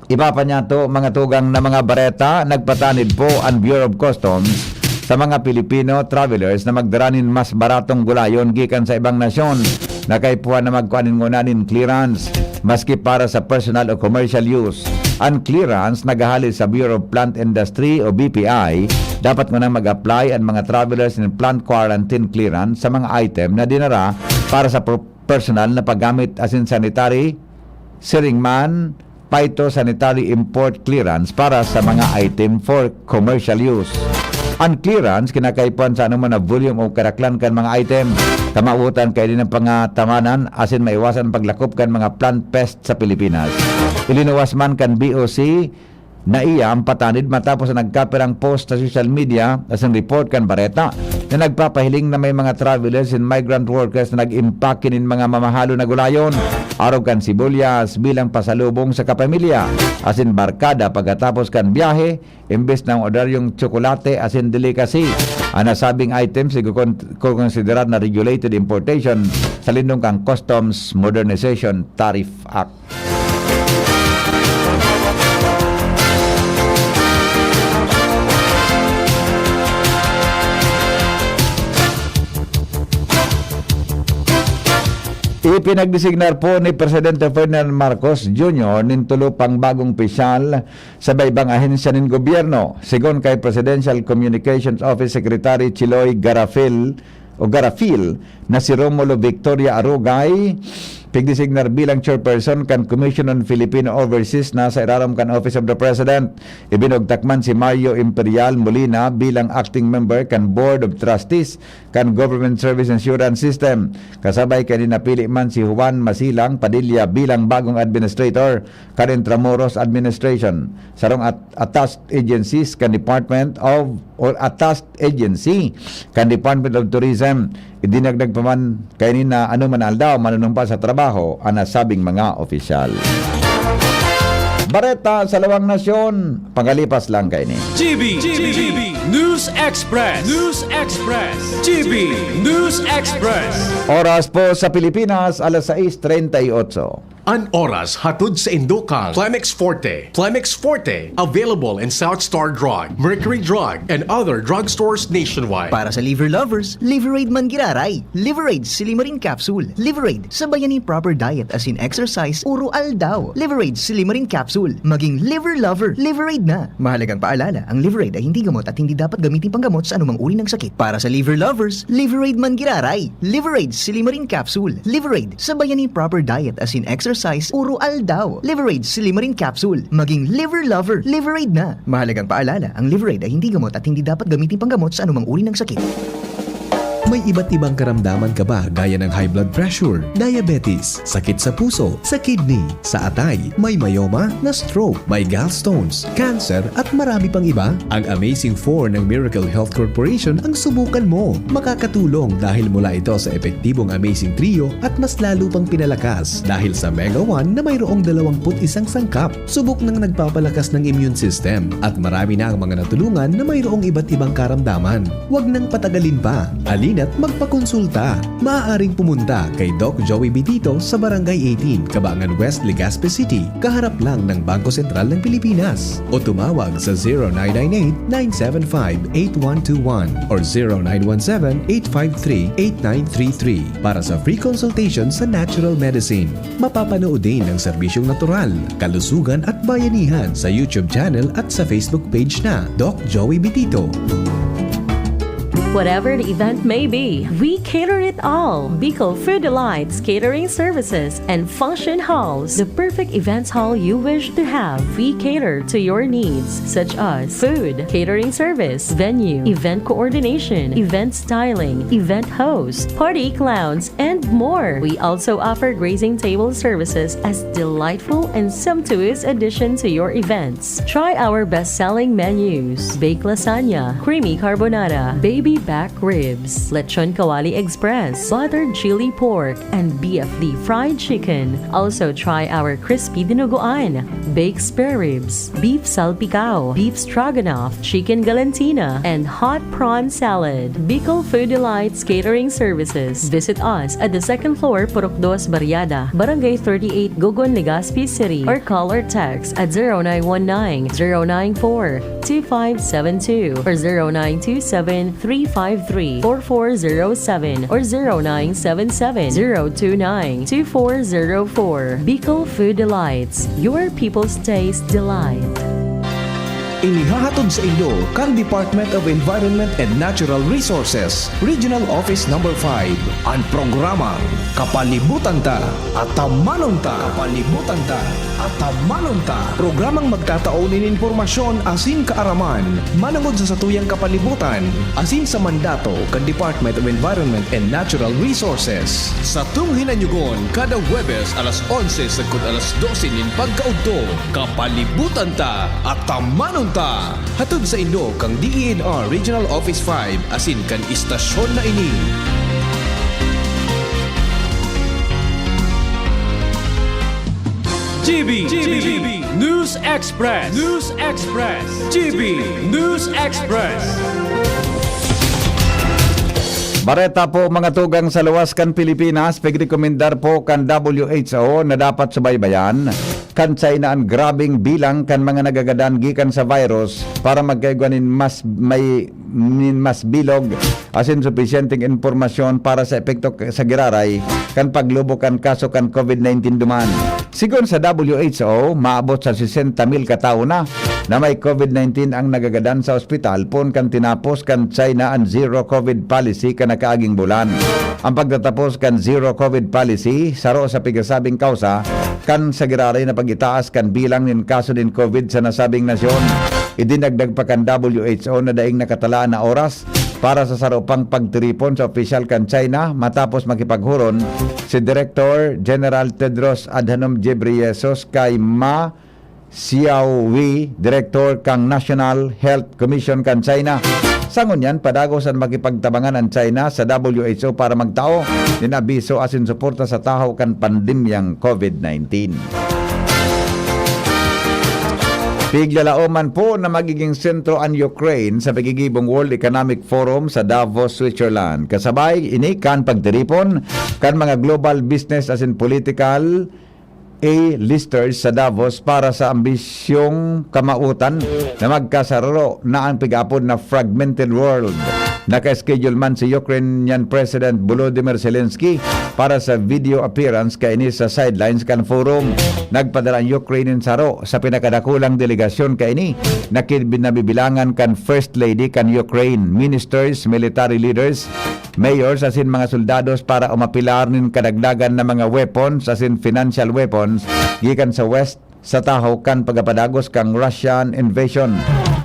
Iba pa niyato, mga tugang, na mga bareta, nagpatanid po an Bureau of Customs sa mga Pilipino travelers na magdara nin mas baratong gulayon gikan sa ibang nasyon na kaipuhan na magkua nin ngona nin clearance, maski para sa personal o commercial use. An clearance naghahali sa Bureau of Plant Industry o B P I. Dapat ngunang mag-apply an mga travelers nin plant quarantine clearance sa mga item na dinara para sa pro-, personal na paggamit asin sanitary, siring man, phytosanitary import clearance para sa mga item for commercial use. An clearance kinakaipuhan sa anoman na volume o karaklan kan mga item. Kamawotan kaini na pangatamanan asin maiwasan an paglakop kan mga plant pest sa Pilipinas. Ilinuwas man kan B O C na iya ang patanid matapos na nagkapirang post sa social media asin report kan bareta na nagpapahiling na may mga travelers and migrant workers na nag-impake nin mga mamahalon na gulayon, arog kan sibuyas, bilang pasalubong sa kapamilya asin barkada pagkatapos kan biyahe, imbes na ordaryong tsokolate asin delicacy. An nasabing items igkukon-, kukonsiderar na regulated importation sa lindong kan Customs Modernization Tariff Act. Ipinagdesignar po ni Presidente Ferdinand Marcos Junior nin tulo pang bagong opisyal sa iba-ibang ahensya nin gobyerno. Segun kay Presidential Communications Office Secretary Chiloy Garafil o Garafil na si Romulo Victoria Arugay, pigdesignar bilang chairperson kan Commission on Filipino Overseas na sa irarom kan Office of the President. Ibinugtak man si Mario Imperial Molina bilang acting member kan Board of Trustees kan Government Service Insurance System. Kasabay kaini napili man si Juan Masilang Padilla bilang bagong administrator kan Intramuros Administration. Sarong at-, attached agencies kan Department of, or attached agency kan Department of Tourism. Idinagdag pa man kaini na anoman aldaw manunumpa sa trabaho an nasabing mga opisyal. Bareta sa Lawang Nasyon, pagalipas lang kaini. G B, G B, News Express, News Express, G B, News Express. Oras po sa Pilipinas, alas sais treinta y ocho. An oras hatod sa indo kan Plemex Forte. Plemex Forte, available in South Star Drug, Mercury Drug, and other drugstores nationwide. Para sa liver lovers, Liverade man giraray. Liverade Silimarin Capsule. Liverade, sabayan nin proper diet asin exercise, uro aldaw. Liverade Silimarin Capsule. Maging liver lover, Liverade na. Mahalagang paalala, ang Liverade ay hindi gamot at hindi dapat gamitin panggamot sa anumang uri ng sakit. Para sa liver lovers, Liverade man giraray. Liverade Silimarin Capsule. Liverade, sabayan nin proper diet asin exercise, uro aldaw. Liverade Silimarin Capsule. Maging liver lover, Liverade na. Mahalagang paalala, ang Liverade ay hindi gamot at hindi dapat gamitin panggamot sa anumang uri ng sakit. May iba't ibang karamdaman ka ba, gaya ng high blood pressure, diabetes, sakit sa puso, sa kidney, sa atay, may myoma, na-stroke, may gallstones, cancer, at marami pang iba? Ang Amazing four ng Miracle Health Corporation ang subukan mo. Makakatulong dahil mula ito sa epektibong Amazing Trio at mas lalo pang pinalakas dahil sa Mega one na mayroong dalawang put isang sangkap. Subok nang nagpapalakas ng immune system at marami na ang mga natulungan na mayroong iba't ibang karamdaman. Huwag nang patagalin pa. Alina't magpakonsulta. Maaaring pumunta kay Doc Joey Bitito sa Barangay eighteen, Cabangan West, Legazpi City, kaharap lang ng Bangko Sentral ng Pilipinas. O tumawag sa zero nine nine eight, nine seven five, eight one two one or zero nine one seven, eight five three, eight nine three three para sa free consultation sa natural medicine. Mapapanood din ang serbisyong natural, kalusugan at bayanihan sa YouTube channel at sa Facebook page na Doc Joey Bitito. Whatever the event may be, we cater it all. Bicol Food Delights Catering Services and Function Halls, the perfect events hall you wish to have. We cater to your needs, such as food, catering service, venue, event coordination, event styling, event host, party clowns, and more. We also offer grazing table services as delightful and sumptuous addition to your events. Try our best-selling menus: baked lasagna, creamy carbonara, baby back ribs, lechon kawali express, buttered chili pork, and B F D fried chicken. Also try our crispy dinuguan, baked spare ribs, beef salpicao, beef stroganoff, chicken galantina, and hot prawn salad. Bicol Food Delights Catering Services. Visit us at the second floor, Purok Dos Barriada, Barangay thirty-eight, Gogon, Legazpi City, or call or text at zero nine one nine, zero nine four, two five seven two or zero nine two seven, three five three, four four zero seven or zero nine seven seven, zero two nine, two four zero four. Bicol Food Delights, your people's taste delight. Inihahatod sa indo kan Department of Environment and Natural Resources, Regional Office Number five, an programang Kapalibutan Ta, Atamanon Ta. Kapalibutan Ta, Atamanon Ta. Programang magtatao nin impormasyon asin kaaraman manongod sa satuyang kapalibutan asin sa mandato kan Department of Environment and Natural Resources. Satong hinanyugon kada Huwebes alas onse sagkod alas dose nin pagkaudto. Kapalibutan Ta, Atamanon Ta. Hatod sa indo kan D E N R Regional Office five asin kan istasyon na ini. G B, G B, News Express, News Express, G B News Express. Bareta po, mga tugang, sa luwas kan Pilipinas, pigrekomendar po kan W H O na dapat subaybayan kan China an grabeng bilang kan mga nagagadan gikan sa virus para magkaigwa nin mas may, nin mas bilog asin supisyenteng impormasyon para sa epekto k-, sa giraray kan paglubo kan kaso kan COVID nineteen duman. Sigon sa W H O, maabot sa sesenta mil ka tawo na na may COVID nineteen ang nagagadan sa ospital poon kan tinapos kan China an zero COVID policy kan nakaaging bulan. Ang pagtatapos kan zero COVID policy, saro sa pigasabing kawsa kan sa giraray na pag-itaas kan bilang nin kaso nin COVID sa nasabing nasyon. Idinagdag pa kan W H O na daing nakatalaan na oras para sa saro pang pagtiripon sa opisyal kan China matapos makipaghuron si Director General Tedros Adhanom Ghebreyesus kay Ma Xiaowei, direktor kan National Health Commission kan China. Sa ngunyan, padagos an makipagtabangan an China sa W H O para magtao nin abiso asin suporta sa tahaw kan pandemyang COVID nineteen. Piglalaoman po na magiging sentro an Ukraine sa pagigibong World Economic Forum sa Davos, Switzerland. Kasabay ini kan pagtiripon kan mga global business asin political A-listers sa Davos para sa ambisyong kamawotan na magkasararo na ang pig-aapod na fragmented world. Naka-schedule man si Ukrainian President Volodymyr Zelensky para sa video appearance kaini sa sidelines kan forum. Nagpadara ang Ukraine nin saro sa pinakadakulang delegasyon kaini na kin-, nabibilangan kan First Lady kan Ukraine, ministers, military leaders, mayors asin mga soldados para umapilar nin kadagdagan na mga weapons asin financial weapons gikan sa West sa tahaw kan pagkapadagos kan Russian invasion.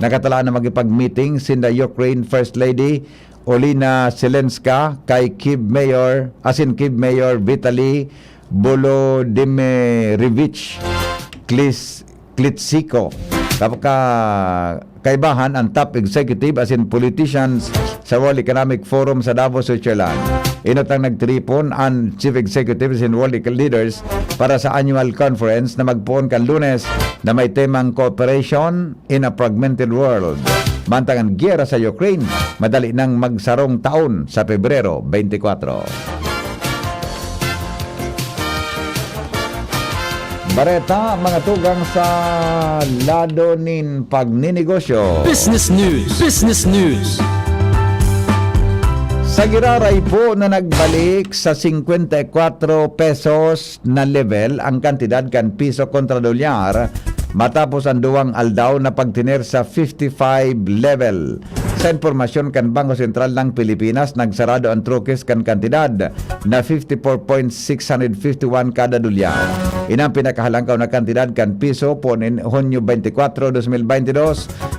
Nakatalaan na makipag-meeting sinda Ukraine First Lady Olena Zelenska kay Kyiv Mayor, asin Kyiv Mayor Vitali Volodymyrovich Klis-, Klitschko. Kap-, ka-, kaibahan ang top executive asin politicians sa World Economic Forum sa Davos, Switzerland. Inot ang nagtiripon ang chief executives and world ec-, leaders para sa annual conference na magpoon kan Lunes na may temang Cooperation in a Fragmented World. Mantang ang giyera sa Ukraine, madali nang magsarong taon sa Pebrero twenty-four. Bareta, mga tugang sa lado nin pagninegosyo. Business News. Business News. Sa giraray po na nagbalik sa singkwenta y kwatro pesos na level ang kantidad kan piso kontra dolyar matapos ang duwang aldaw na pagtener sa fifty-five level. Sa impormasyon kan Bangko Sentral ng Pilipinas, nagsarado ang trokis kan kantidad na fifty-four point six hundred fifty-one kada dolyar. Inang pinakahalangkaw na kantidad kan piso poon nin Hunyo twenty-four, twenty twenty-two,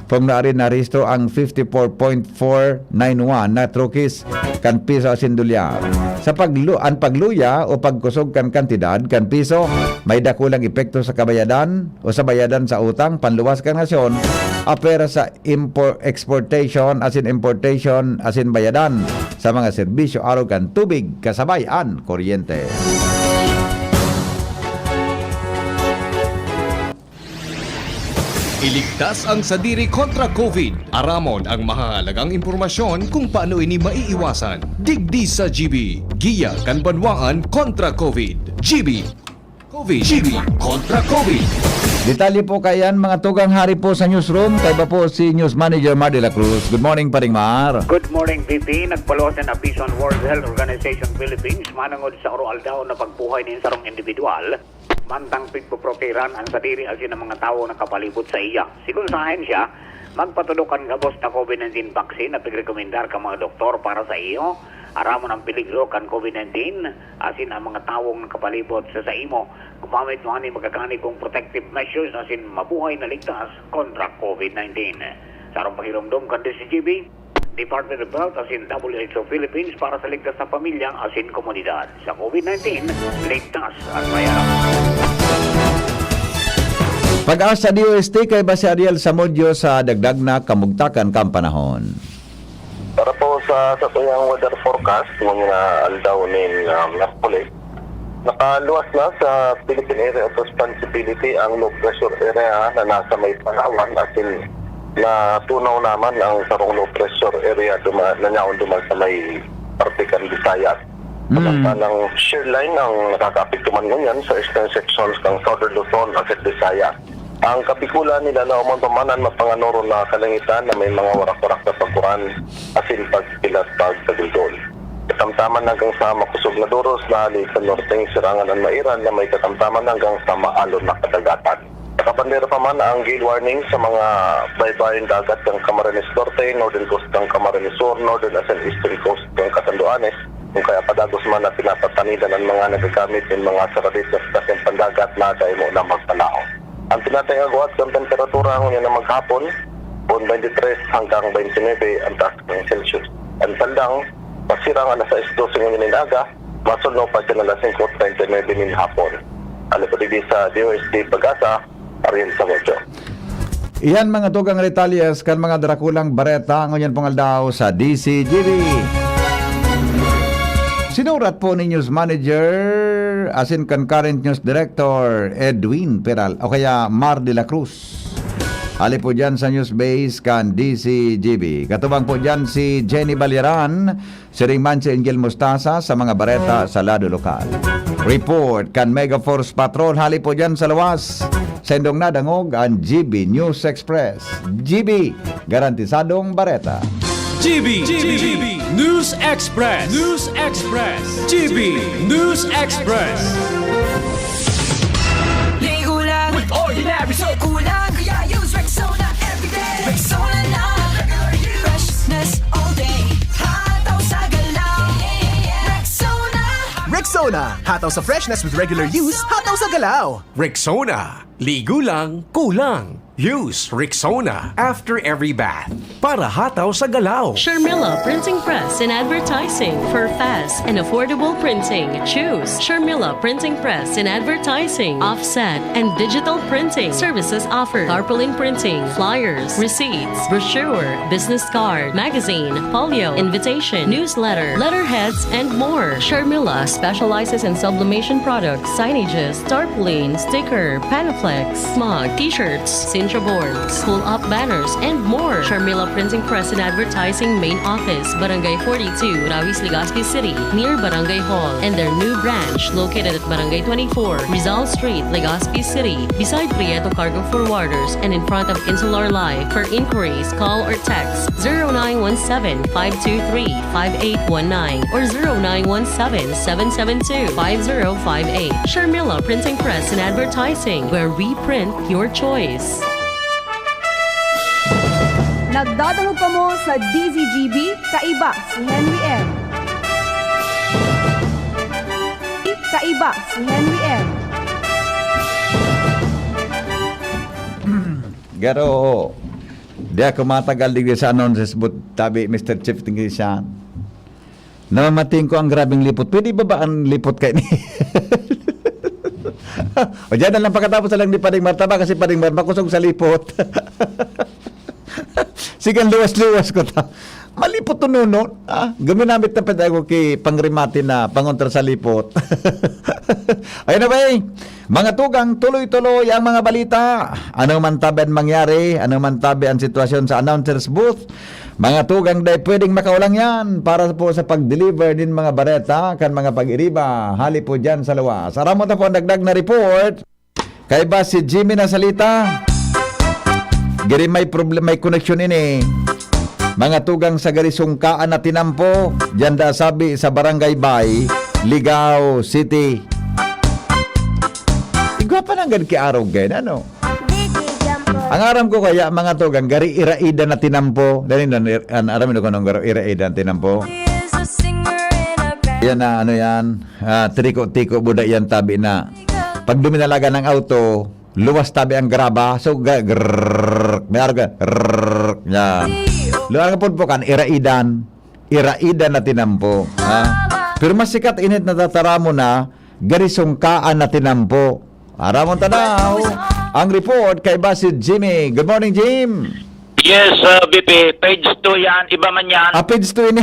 pong naarin narehistro ang fifty-four point four nine one na trokis kan piso asin dolyar. Sa paglu-, an pagluya o pagkusog kan kantidad kan piso, may dakulang epekto sa kabayadan o sa bayadan sa utang, panluwas kan nasyon, apwera sa impor-, exportation asin importation asin bayadan sa mga serbisyo arog kan tubig kasabay an kuryente. Iligtas ang sadiri kontra COVID. Aramon ang mahahalagang impormasyon kung paano ini maiiwasan. Digdi sa G B, giya kan banwaan kontra COVID. G B, COVID. G B, kontra COVID. Detalye po kaiyan, mga tugang, hari po sa newsroom. Kaiba po si News Manager Mar de la Cruz. Good morning, Paring Mar. Good morning, V P. Nagpaluwas na abiso ang World Health Organization Philippines manungod sa oro-aldaw na pagbuhay nin sarong individual. Mantang pigpoprotehiran an sadiri asin ang mga tawo nakapalibot sa iya. Sigon sa ahensya, magpatudok kan gabos na COVID nineteen vaccine na pigrekomendar kan mga doktor para sa iyo. Aramon ang peligro kan COVID nineteen asin ang mga tawong nakapalibot sa saimo. Gumamit mo ani magkakanigong protective measures asin mabuhay na ligtas kontra COVID nineteen. Sa arong pahiromdom kan D C G B, Department of Health asin W H O Philippines para sa ligtas na pamilya asin komunidad. Sa COVID nineteen, ligtas at mayarap. Pag-asa D O S T, kaiba si Ariel Samudio sa dagdag na kamugtakan kan panahon. Para po sa satuyang weather forecast, ngunyan na aldaw nin, um, Miyerkules, nakaluwas na sa Philippine Area of Responsibility ang low pressure area na nasa may Palawan, asin natunaw naman ang sarong low pressure area duma-, na nyaon duman sa may parte kan Visayas. Mm. Samantalang shear line ang nakakaapekto man ngunyan sa eastern sections kan Southern Luzon asin Visayas. Ang Kabikulan, nilalaoman pa man an mapanganoron na kalangitan na may mga warak-warak na pagkuran asin pagkilat pagkaguldol. Katamtaman hanggang sa makusog na doros na hali sa norteng sirangan an mairal na may katamtaman hanggang sa maalon na kadagatan. Nakabandera pa man ang gale warning sa mga baybayon dagat kan Camarines Norte, Northern Coast kan Camarines Sur, Northern asin Eastern Coast kan Catanduanes, kung kaya padagos man na pinapatanidan an mga nagagamit nin mga saradit na sasakyan pandagat na dai mo na magpanaon. Ang tinatayang agwat kan temperatura ngunyan na maghapon, poon twenty-three hanggang twenty-nine ang taas ng Celsius. Ang sandang, pasirang alas sais dose ngunyan nin aga, masulno pa dyan alas singko treinta y nuebe nin hapon. Alipod digdi sa D O S T Pag-asa, Ariel Samudio. Iyan mga tugang retalyes kan mga drakulang bareta ngunyan pong aldaw sa D C G B. Sinurat po ni News Manager asin kan Current News Director Edwin Peral o kaya Mar de la Cruz. Hali po dyan sa news base kan D C G B. Katubang po dyan si Jenny Balyaran, siring man si Angel Mostasa sa mga bareta sa lado lokal. Report kan Mega Force Patrol hali po dyan sa luwas. Sendong nadangog ang G B News Express. G B, garantisadong bareta. G B, G B News Express. News Express. G B News Express. Ligo lang with ordinary soap. Kulang, kaya use Rexona everyday. Rexona na regular use. Freshness all day. Hataw sa galaw. Rexona. Rexona. Hataw sa freshness with regular use. Hataw sa galaw. Rexona. Ligo lang, kulang. Use Rexona after every bath para hataw sa galaw. Sharmila Printing Press and Advertising. For fast and affordable printing, choose Sharmila Printing Press and Advertising. Offset and digital printing services offered. Tarpaulin printing, flyers, receipts, brochure, business card, magazine, folio, invitation, newsletter, letterheads, and more. Sharmila specializes in sublimation products, signages, tarpaulin, sticker, Panaflex, mug, t-shirts, cincha boards, pull-up banners, and more. Sharmila Printing Press and Advertising Main Office, Barangay forty-two, Rawis, Legazpi City, near Barangay Hall, and their new branch located at Barangay twenty-four, Rizal Street, Legazpi City, beside Prieto Cargo Forwarders and in front of Insular Life. For inquiries, call or text zero nine one seven, five two three, five eight one nine or zero nine one seven, seven seven two, five zero five eight. Sharmila Printing Press and Advertising, where we print your choice. Nagdadangog kamo sa D Z G B, kaiba si Henry M. Kaiba si Henry M. Garo, di ako matagal digdi sa announcers booth, tabi, Mister Chief Technician. Namamating ko ang grabing lipot. Pwede ba ba ang lipot kayo ni? O diyan na lang pagkatapos na lang ni Pading Marta ba? Kasi Pading Marta makusog sa lipot. Sige, luwas-luwas ko ta. Malipot to nono. Ah, guminamit na pwede ako kay pangrimati na pangontra sa lipot. Ayun na ba eh? Mga tugang, tuloy-tuloy ang mga balita. Ano man tabi ang mangyari, ano man tabi ang sitwasyon sa announcer's booth, mga tugang, dai pwedeng makaulang yan para po sa pag-deliver nin mga bareta kan mga pag-iriba hali po dyan sa luwas. Aram mo ta po ang dagdag na report. Kaiba si Jimmy na salita. Giri may problema, may koneksyon ini. Mga tugang sa gari sungkaan na tinampo, diyan da sabi sa Barangay Bay, Ligao City. Igwa pa nanggad ki arog gay, ano? Ang aram ko kaya, mga tugang, gari iraida na tinampo. Dali na, an aram mo kung anong garo iraida na tinampo? Yan na, ano yan? Ah, tiko-tiko buda yan, tabi na. Pag duminalaga ng auto, luwas tabi ang graba. So, ga- grrrr, may arog ka, grrrr, yan. Luwag ang pudpukan, iraidan. Iraidan na tinampo. Ha? Pero mas sikat init na tataramo na, garisongkaan na tinampo. Aramon tanaw. Ang report kay Basid Jimmy. Good morning, Jim. Yes, uh, B P, page two yan. Iba man yan. Ah, page two ini.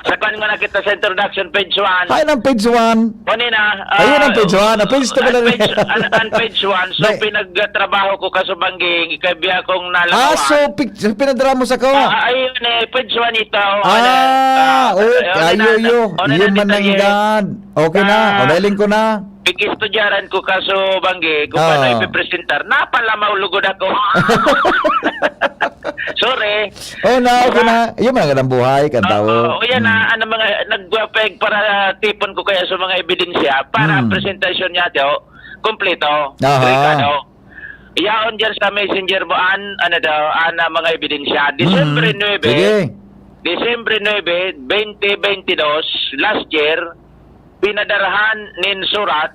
Sa kwan nga nakita sa introduction, page one. Ay, ng page one. Ano na? Ayun ang page one. Ang page two pala. Ang page, ang, ang page one. So, Nay- pinagtrabaho ko kaso bangging, ikabya kong Ah, nalakawan. so, pic- pinadara mo sa ko. Ah, ayun eh, page one ito. Ah, oh, ayun ayo, na, yo. ano na Yun man detalye? nanggad. Okay na. Ah. O, nailing ko na. Pag-istudyaran ko kaso banggi kung Ah. paano ipipresentar. Napalamaw lugod ako. Sorry. Oh, na, okay na. Yun man ang buhay, kan tao. Oo, yan na, ano, mga nagpapeg para tipon ko kaya sa mga ebidensya para Mm. presentasyon niya daw kompleto. Aha. Kompleto. Iyaon dyan sa messenger mo an, ano daw, an, ah, mga ebidensya. December Mm. nuebe, Sige. December nuebe, twenty twenty-two, last year, pinadarhan nin surat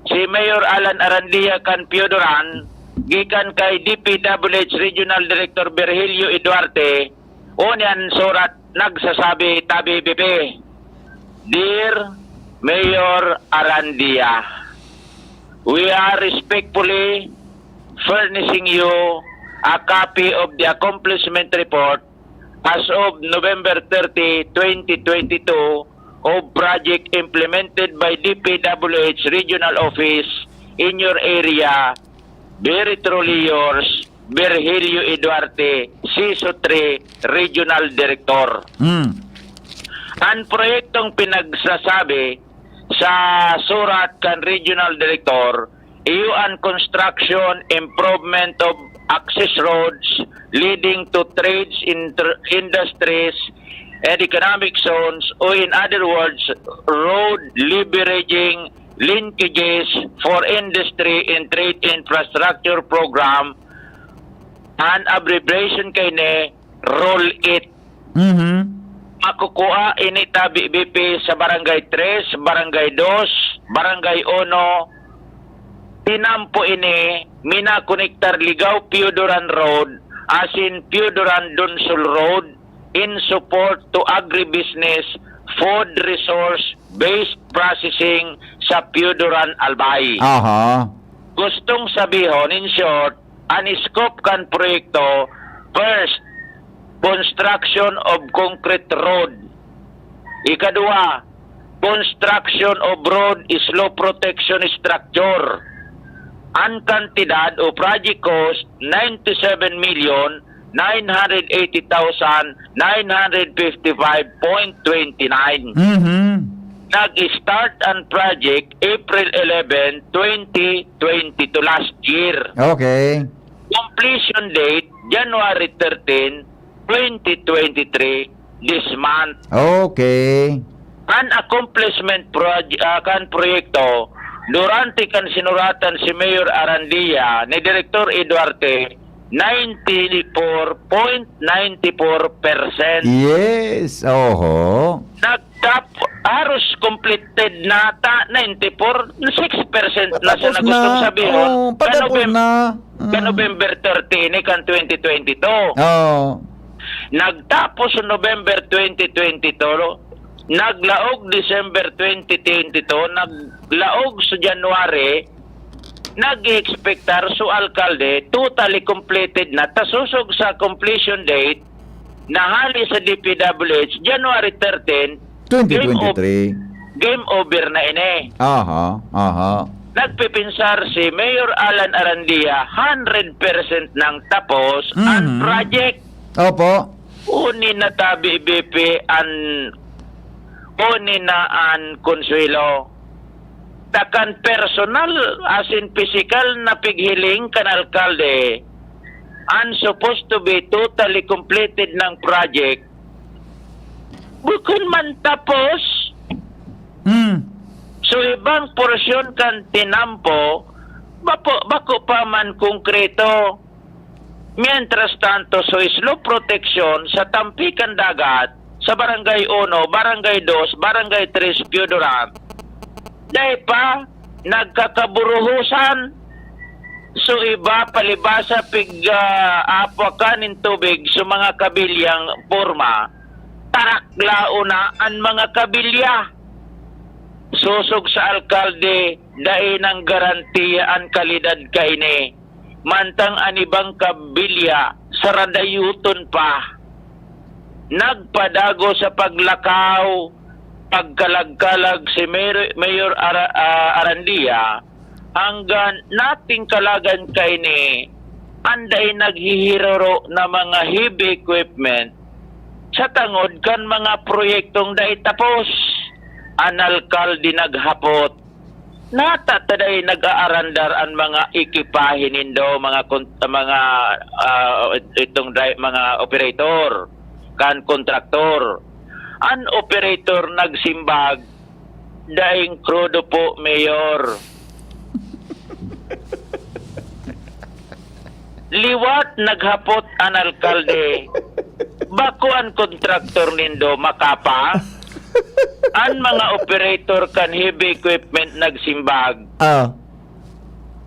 si Mayor Alan Arandia kan Piodoran gikan kay D P W H Regional Director Virgilio Eduarte. Unya an surat nagsasabi, tabi, B P, Dear Mayor Arandia, we are respectfully furnishing you a copy of the accomplishment report as of November thirty, twenty twenty-two of project implemented by D P W H Regional Office in your area Very truly yours, Virgilio Eduarte, CISO three Regional Director. Mm. Ang proyektong pinagsasabi sa surat kan Regional Director, iyo an construction, improvement of access roads leading to trades, inter- industries, and economic zones, o in other words, road leveraging linkages for industry and trade infrastructure program, an abbreviation kaini, roll it. Mhm. Makukua ini tabi B P sa Barangay tres, Barangay dos, Barangay uno. Tinampo ini, minakonektar Ligao Pioduran Road, asin Pioduran Donsol Road, in support to agribusiness, food resource based processing sa Pioduran, Albay. Aha. Gustong sabihon, in short, an scope kan proyekto, first, construction of concrete road. Ikadua, construction of road slope protection structure. An kantidad o project cost, ninety-seven million nine hundred eighty thousand nine hundred fifty-five point twenty-nine. Mhm. Nag-start ang project April eleven, twenty twenty-two, last year. Okay. Completion date, January thirteen, twenty twenty-three, this month. Okay. An accomplishment proj- ah, kan proyekto, durante kan sinuratan si Mayor Arandia ni Director Eduarte, ninety-four point nine four percent. Yes. Oho. Nagtap, haros completed na ta, ninety-four, six percent na siya Patapos na gustong na. Sabihon. Oo, patapos na. Mm. Ka November thirteen, eh, kan twenty twenty-two. Oo. Nagtapos sa November twenty twenty-two, naglaog December twenty twenty-two, naglaog sa January, nag-eekspektar so alkalde, totally completed na. Ta sosog sa completion date, na hali sa D P W H, January thirteen, Twenty twenty-three. Game over na ini. Aha, aha. Nagpipinsar si Mayor Alan Arandia, hundred percent nang tapos ang Mhm. project. Opo. Uni na tabi, B P, an uni na an Consuelo. Takan personal, asin pisikal na pighiling kan alkalde, an supposed to be totally completed ng project, bukon man tapos. Mm. So, ibang porsyon kan tinampo, bako, bako pa man konkreto. Mientras tanto, so slope protection sa tampi kan dagat, sa Barangay uno, Barangay dos, Barangay tres, Pioduran, dai pa nagkakaburuhusan. So, iba palibasa pig, ah, apwakan nin tubig sa mga kabilyang porma, tarak laon na an mga kabilya. Sosog sa alkalde, dai nang garantiya an kalidad kaini. Mantang an ibang kabilya, saradayoton pa. Nagpadago sa paglakaw, pagkalag-kalag si Mayor, Mayor Ara-, ah, Arandia, hanggang natingkalagan kaini, an dai naghihiroro na mga heavy equipment sa tangod kan mga proyektong dai tapos. An alkalde naghapot, "Nata ta dai nag-aarandar an mga ekipahe nindo, mga kon-, mga, ah, itong dai-, mga operator, kan kontraktor?" An operator nagsimbag, "Daing krudo po, Mayor." Liwat naghapot an alkalde, "Bako an kontraktor nindo, Makapa?" An mga operator kan heavy equipment nagsimbag, Ah.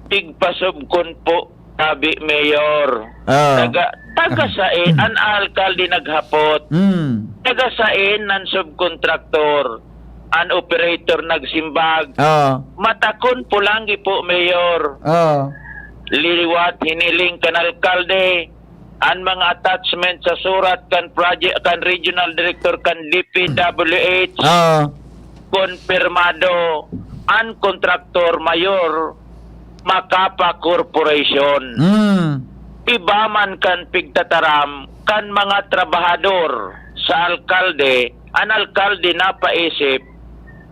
"Tigpasubkon po, tabi, Mayor." Ah. Taga, taga sain, an alkalde naghapot. Mm. "Taga sain an subkontraktor?" An operator nagsimbag, Ah. "Matakon Pulangi po, Mayor." Ah. Liwat hiniling kan alkalde an mga attachment sa surat kan project kan regional director kan D P W H. Ah. Konpirmado an kontraktor, Mayor. Macapa Corporation. Mm. Iba man kan pigtataram kan mga trabahador sa alkalde, an alkalde napaisip,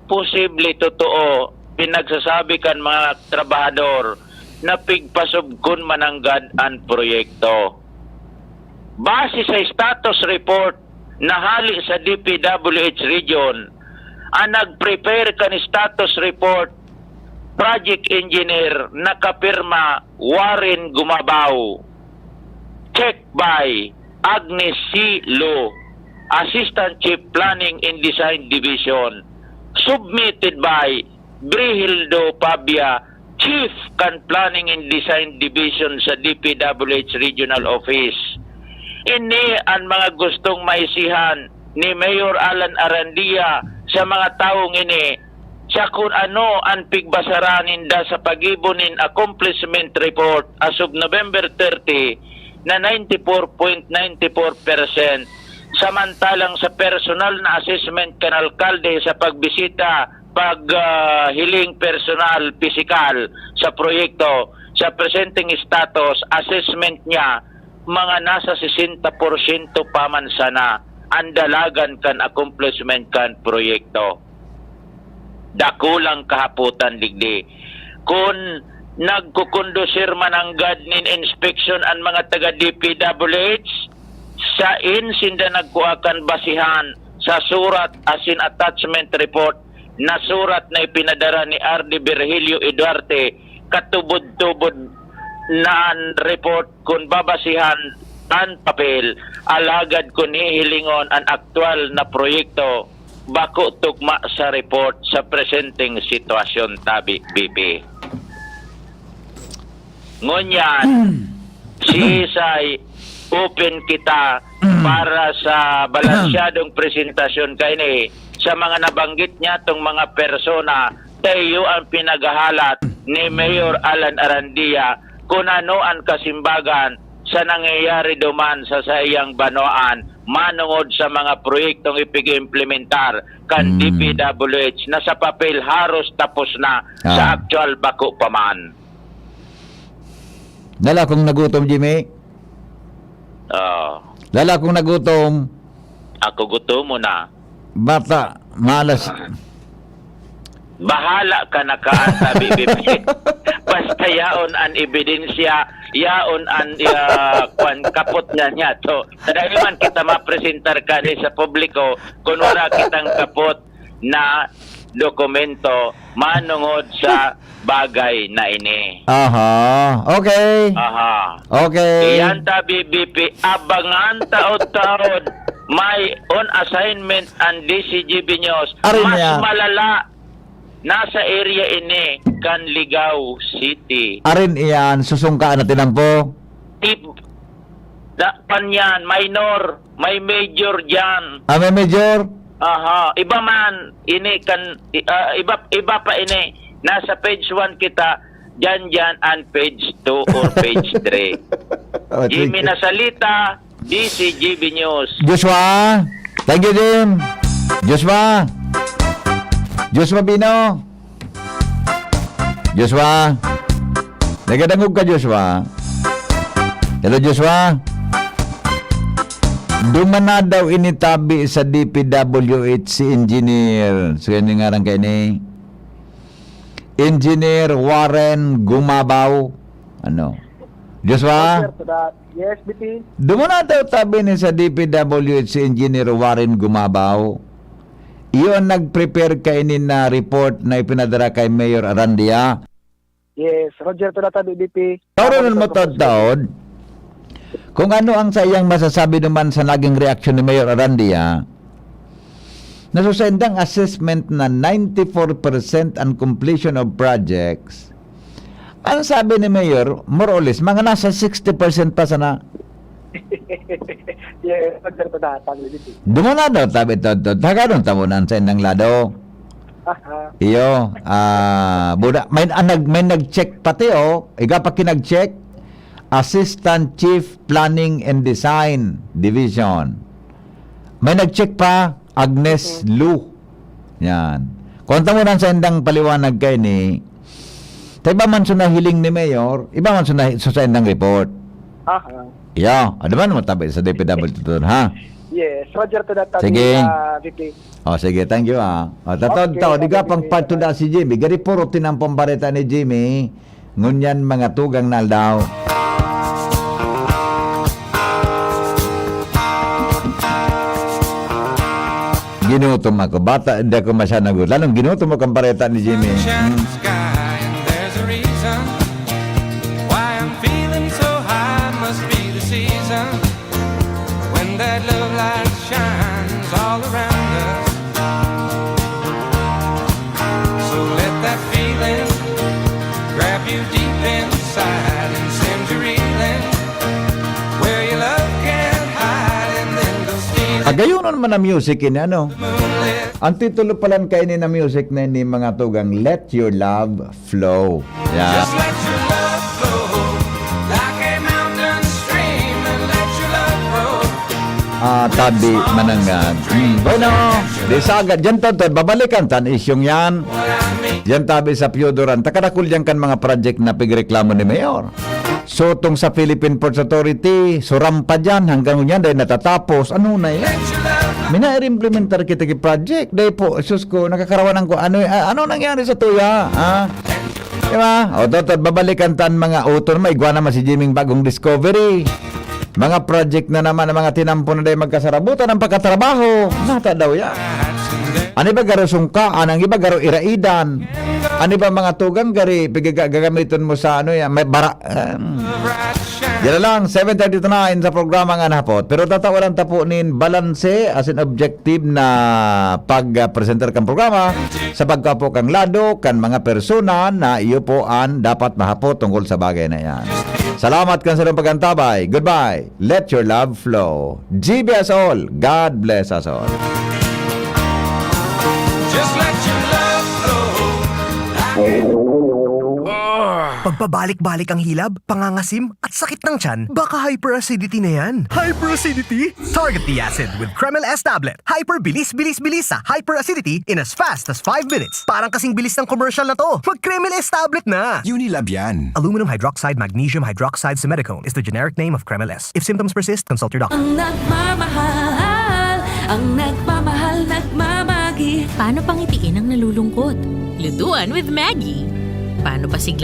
posible totoo, pinagsasabi kan mga trabahador na pigpasubkon mananggad an proyekto. Base sa status report na hali sa D P W H region, ang nag-prepare kan status report, project engineer, nakapirma Warren Gumabao. Check by Agnes C. Lo, Assistant Chief Planning and Design Division. Submitted by Brihildo Pabia, Chief kan Planning and Design Division sa D P W H Regional Office. Ini an mga gustong maisihan ni Mayor Alan Arandia sa mga tawong ini, sa kun ano an pigbasaran ninda sa paggibo nin accomplishment report as of November thirty na ninety-four point ninety-four percent, samantalang sa personal na assessment kan alkalde sa pagbisita, pag, ah, hiling personal, pisikal sa proyekto, sa presenteng status, assessment niya, mga nasa sesenta porsyento pa man sana an dalagan kan accomplishment kan proyekto. Dakulang kahapotan digdi. Kun nagkukondusir mananggad nin inspeksyon an mga taga D P W H, saen sinda nagkua kan basihan sa surat asin attachment report na surat na ipinadara ni R D Virgilio Eduarte, katubod-tubod na an report kun babasihan an papel, alagad kun hihilingon an aktual na proyekto, bako tugma sa report sa presenteng sitwasyon, tabi, B P. Ngunyan, siisay, open kita para sa balansyadong presentasyon kaini sa mga nabanggit niyatong mga persona. Tayo ang pinaghahalat ni Mayor Alan Arandia kun ano an kasimbagan sa nangyayari duman sa saiyang banwaan manongod sa mga proyektong ipig-implementar kan Mm. D P W H na sa papel haros tapos na, sa Ah. aktual bako pa man. Dala akong nagutom, Jimmy. Oo. Dala akong nagutom. Ako gutom mo na. Bata, malas. Ah. Bahala ka na ka, sabi, B P. Basta yaon an ebidensya, yaon an, ah, kwan, kapot na niya to. Dai man kita mapresentar kani sa publiko kun wala kitang kapot na dokumento manongod sa bagay na ini. Aha. Okay. Aha. Okay. Iyan ta, B B P, abangan taod-taod. May on assignment an D C G B News. Arin Mas niya. malala. Nasa area ini kan Ligao City. Arin iyan, susungkaan na tinampo. Tip, da, pan yan, minor, may major dyan. Ah, may major? Aha, iba man, ini kan, i-, ah, iba, iba pa ini. Nasa page one kita, dyan, dyan, and page two or page three. Oh, Jimmy thank you. Nasalita, D C G B News. Joshua, thank you, Jim. Joshua. Joshua Bino. Joshua. Nagadangog ka, Joshua? Hello, Joshua? Duman na daw ini tabi sa D P W H si Engineer. So, yan yung ngaran kayo ni Engineer Warren Gumabaw. Ano? Joshua? Yes, sir, to that. Yes, B P. Duman na daw tabi ni sa D P W H si Engineer Warren Gumabaw. Iyon nag-prepare kaini na report na ipinadara kay Mayor Arandia. Yes, Roger, to that, B P. Tawon mo, Tapos, taod-taod. Kung ano ang saiyang masasabi naman sa naging reaksyon ni Mayor Arandia, na sa saindang assessment na ninety-four percent ang completion of projects, ang sabi ni Mayor, more or less, mga nasa sixty percent pa sana. Yes, Roger, to that, B P. Duman na daw, tabi to, to, tagadon tabunan sa indang lado. Aha. Iyo, ah, buda, may, ah, nag-, may nag-check pati, oh. Iga pa kinag-check, Assistant Chief Planning and Design Division. May nag-check pa, Agnes Mm. Lu. Yan. Kung tamunan sa indang paliwanag kay ni, Ta iba man sa nahiling ni Mayor, iba man sa nahi-, sa saindang report. Aha. Iyo, ano man, matabi sa D P W T, ha? Yes, Roger to that, Sige. ah, V P. Oh, sige, thank you, ah. Oh, tato, Okay, tao, di ka pang part to da si Jimmy. Gari puro tinampong bareta ni Jimmy. Ngunyan, mga tugang na aldaw. Ginutom ako. Bata, hindi ako masyadong nagutom. Lalong ginutom ako ang bareta ni Jimmy. Hmm. Sky and there's a reason why I'm feeling so high. Must be the season when that love light shines all around us. So let that feeling grab you deep inside and send you reeling where your love can't hide and then go stealing. Agayon naman ang music ini, ano? Ang titulo palan kaini na music na ini, mga tugang, Let Your Love Flow. Yeah. Just let your love flow like a mountain stream and let your love grow. Ah, tabi mananggad. Hmm, bueno, di saga, diyan to, to, babalikan tan isyong yan. Diyan tabi sa Piodoran, takadakul diyan kan mga project na pigreklamo ni Mayor. So, tong sa Philippine Ports Authority, suram pa diyan, hanggang ngunyan, dahil natatapos. Ano na yan? Minaimplementar kita ki project. Dahil po, sus ko, nakakarawanan ko, ano, ah, ano nangyari sa tuya? Ah? Di ba? O, totoo, babalikan tan mga uton, may igwa naman si Jimmy bagong discovery. Mga project na naman, ang mga tinampo na dahil magkasarabutan ang pagkatrabaho. Nata daw yan. Ano ba garo sungkaan? Ang iba garo iraidan. Ano ba mga tugang gari, pigagagamiton mo sa ano yan? May bara-, um, Yan na lang, seven thirty to nine sa programa nga nahapot. Pero tatawaran ta po nin balanse, as in objective na pag-presentar kan programa sa pagkapo kan lado, kan mga persona na iyo po an dapat mahapot tungkol sa bagay na yan. Salamat kan sa inyong pag-antabay. Goodbye. Let your love flow. G B us all. God bless us all. Just let your love flow. Pagpabalik-balik ang hilab, pangangasim, at sakit ng tiyan, baka hyperacidity na yan. Hyperacidity? Target the acid with Kremil S tablet. Hyper bilis, bilis, bilis sa hyperacidity in as fast as five minutes. Parang kasing bilis ng commercial na to. Mag Kremil S tablet na! Unilab yan. Aluminum hydroxide magnesium hydroxide simethicone is the generic name of Kremil S. If symptoms persist, consult your doctor. Ang nagmamahal, ang nagmamahal, nagmamagi. Paano pangitiin ang nalulungkot? Lutuan with Maggie. Paano pasigla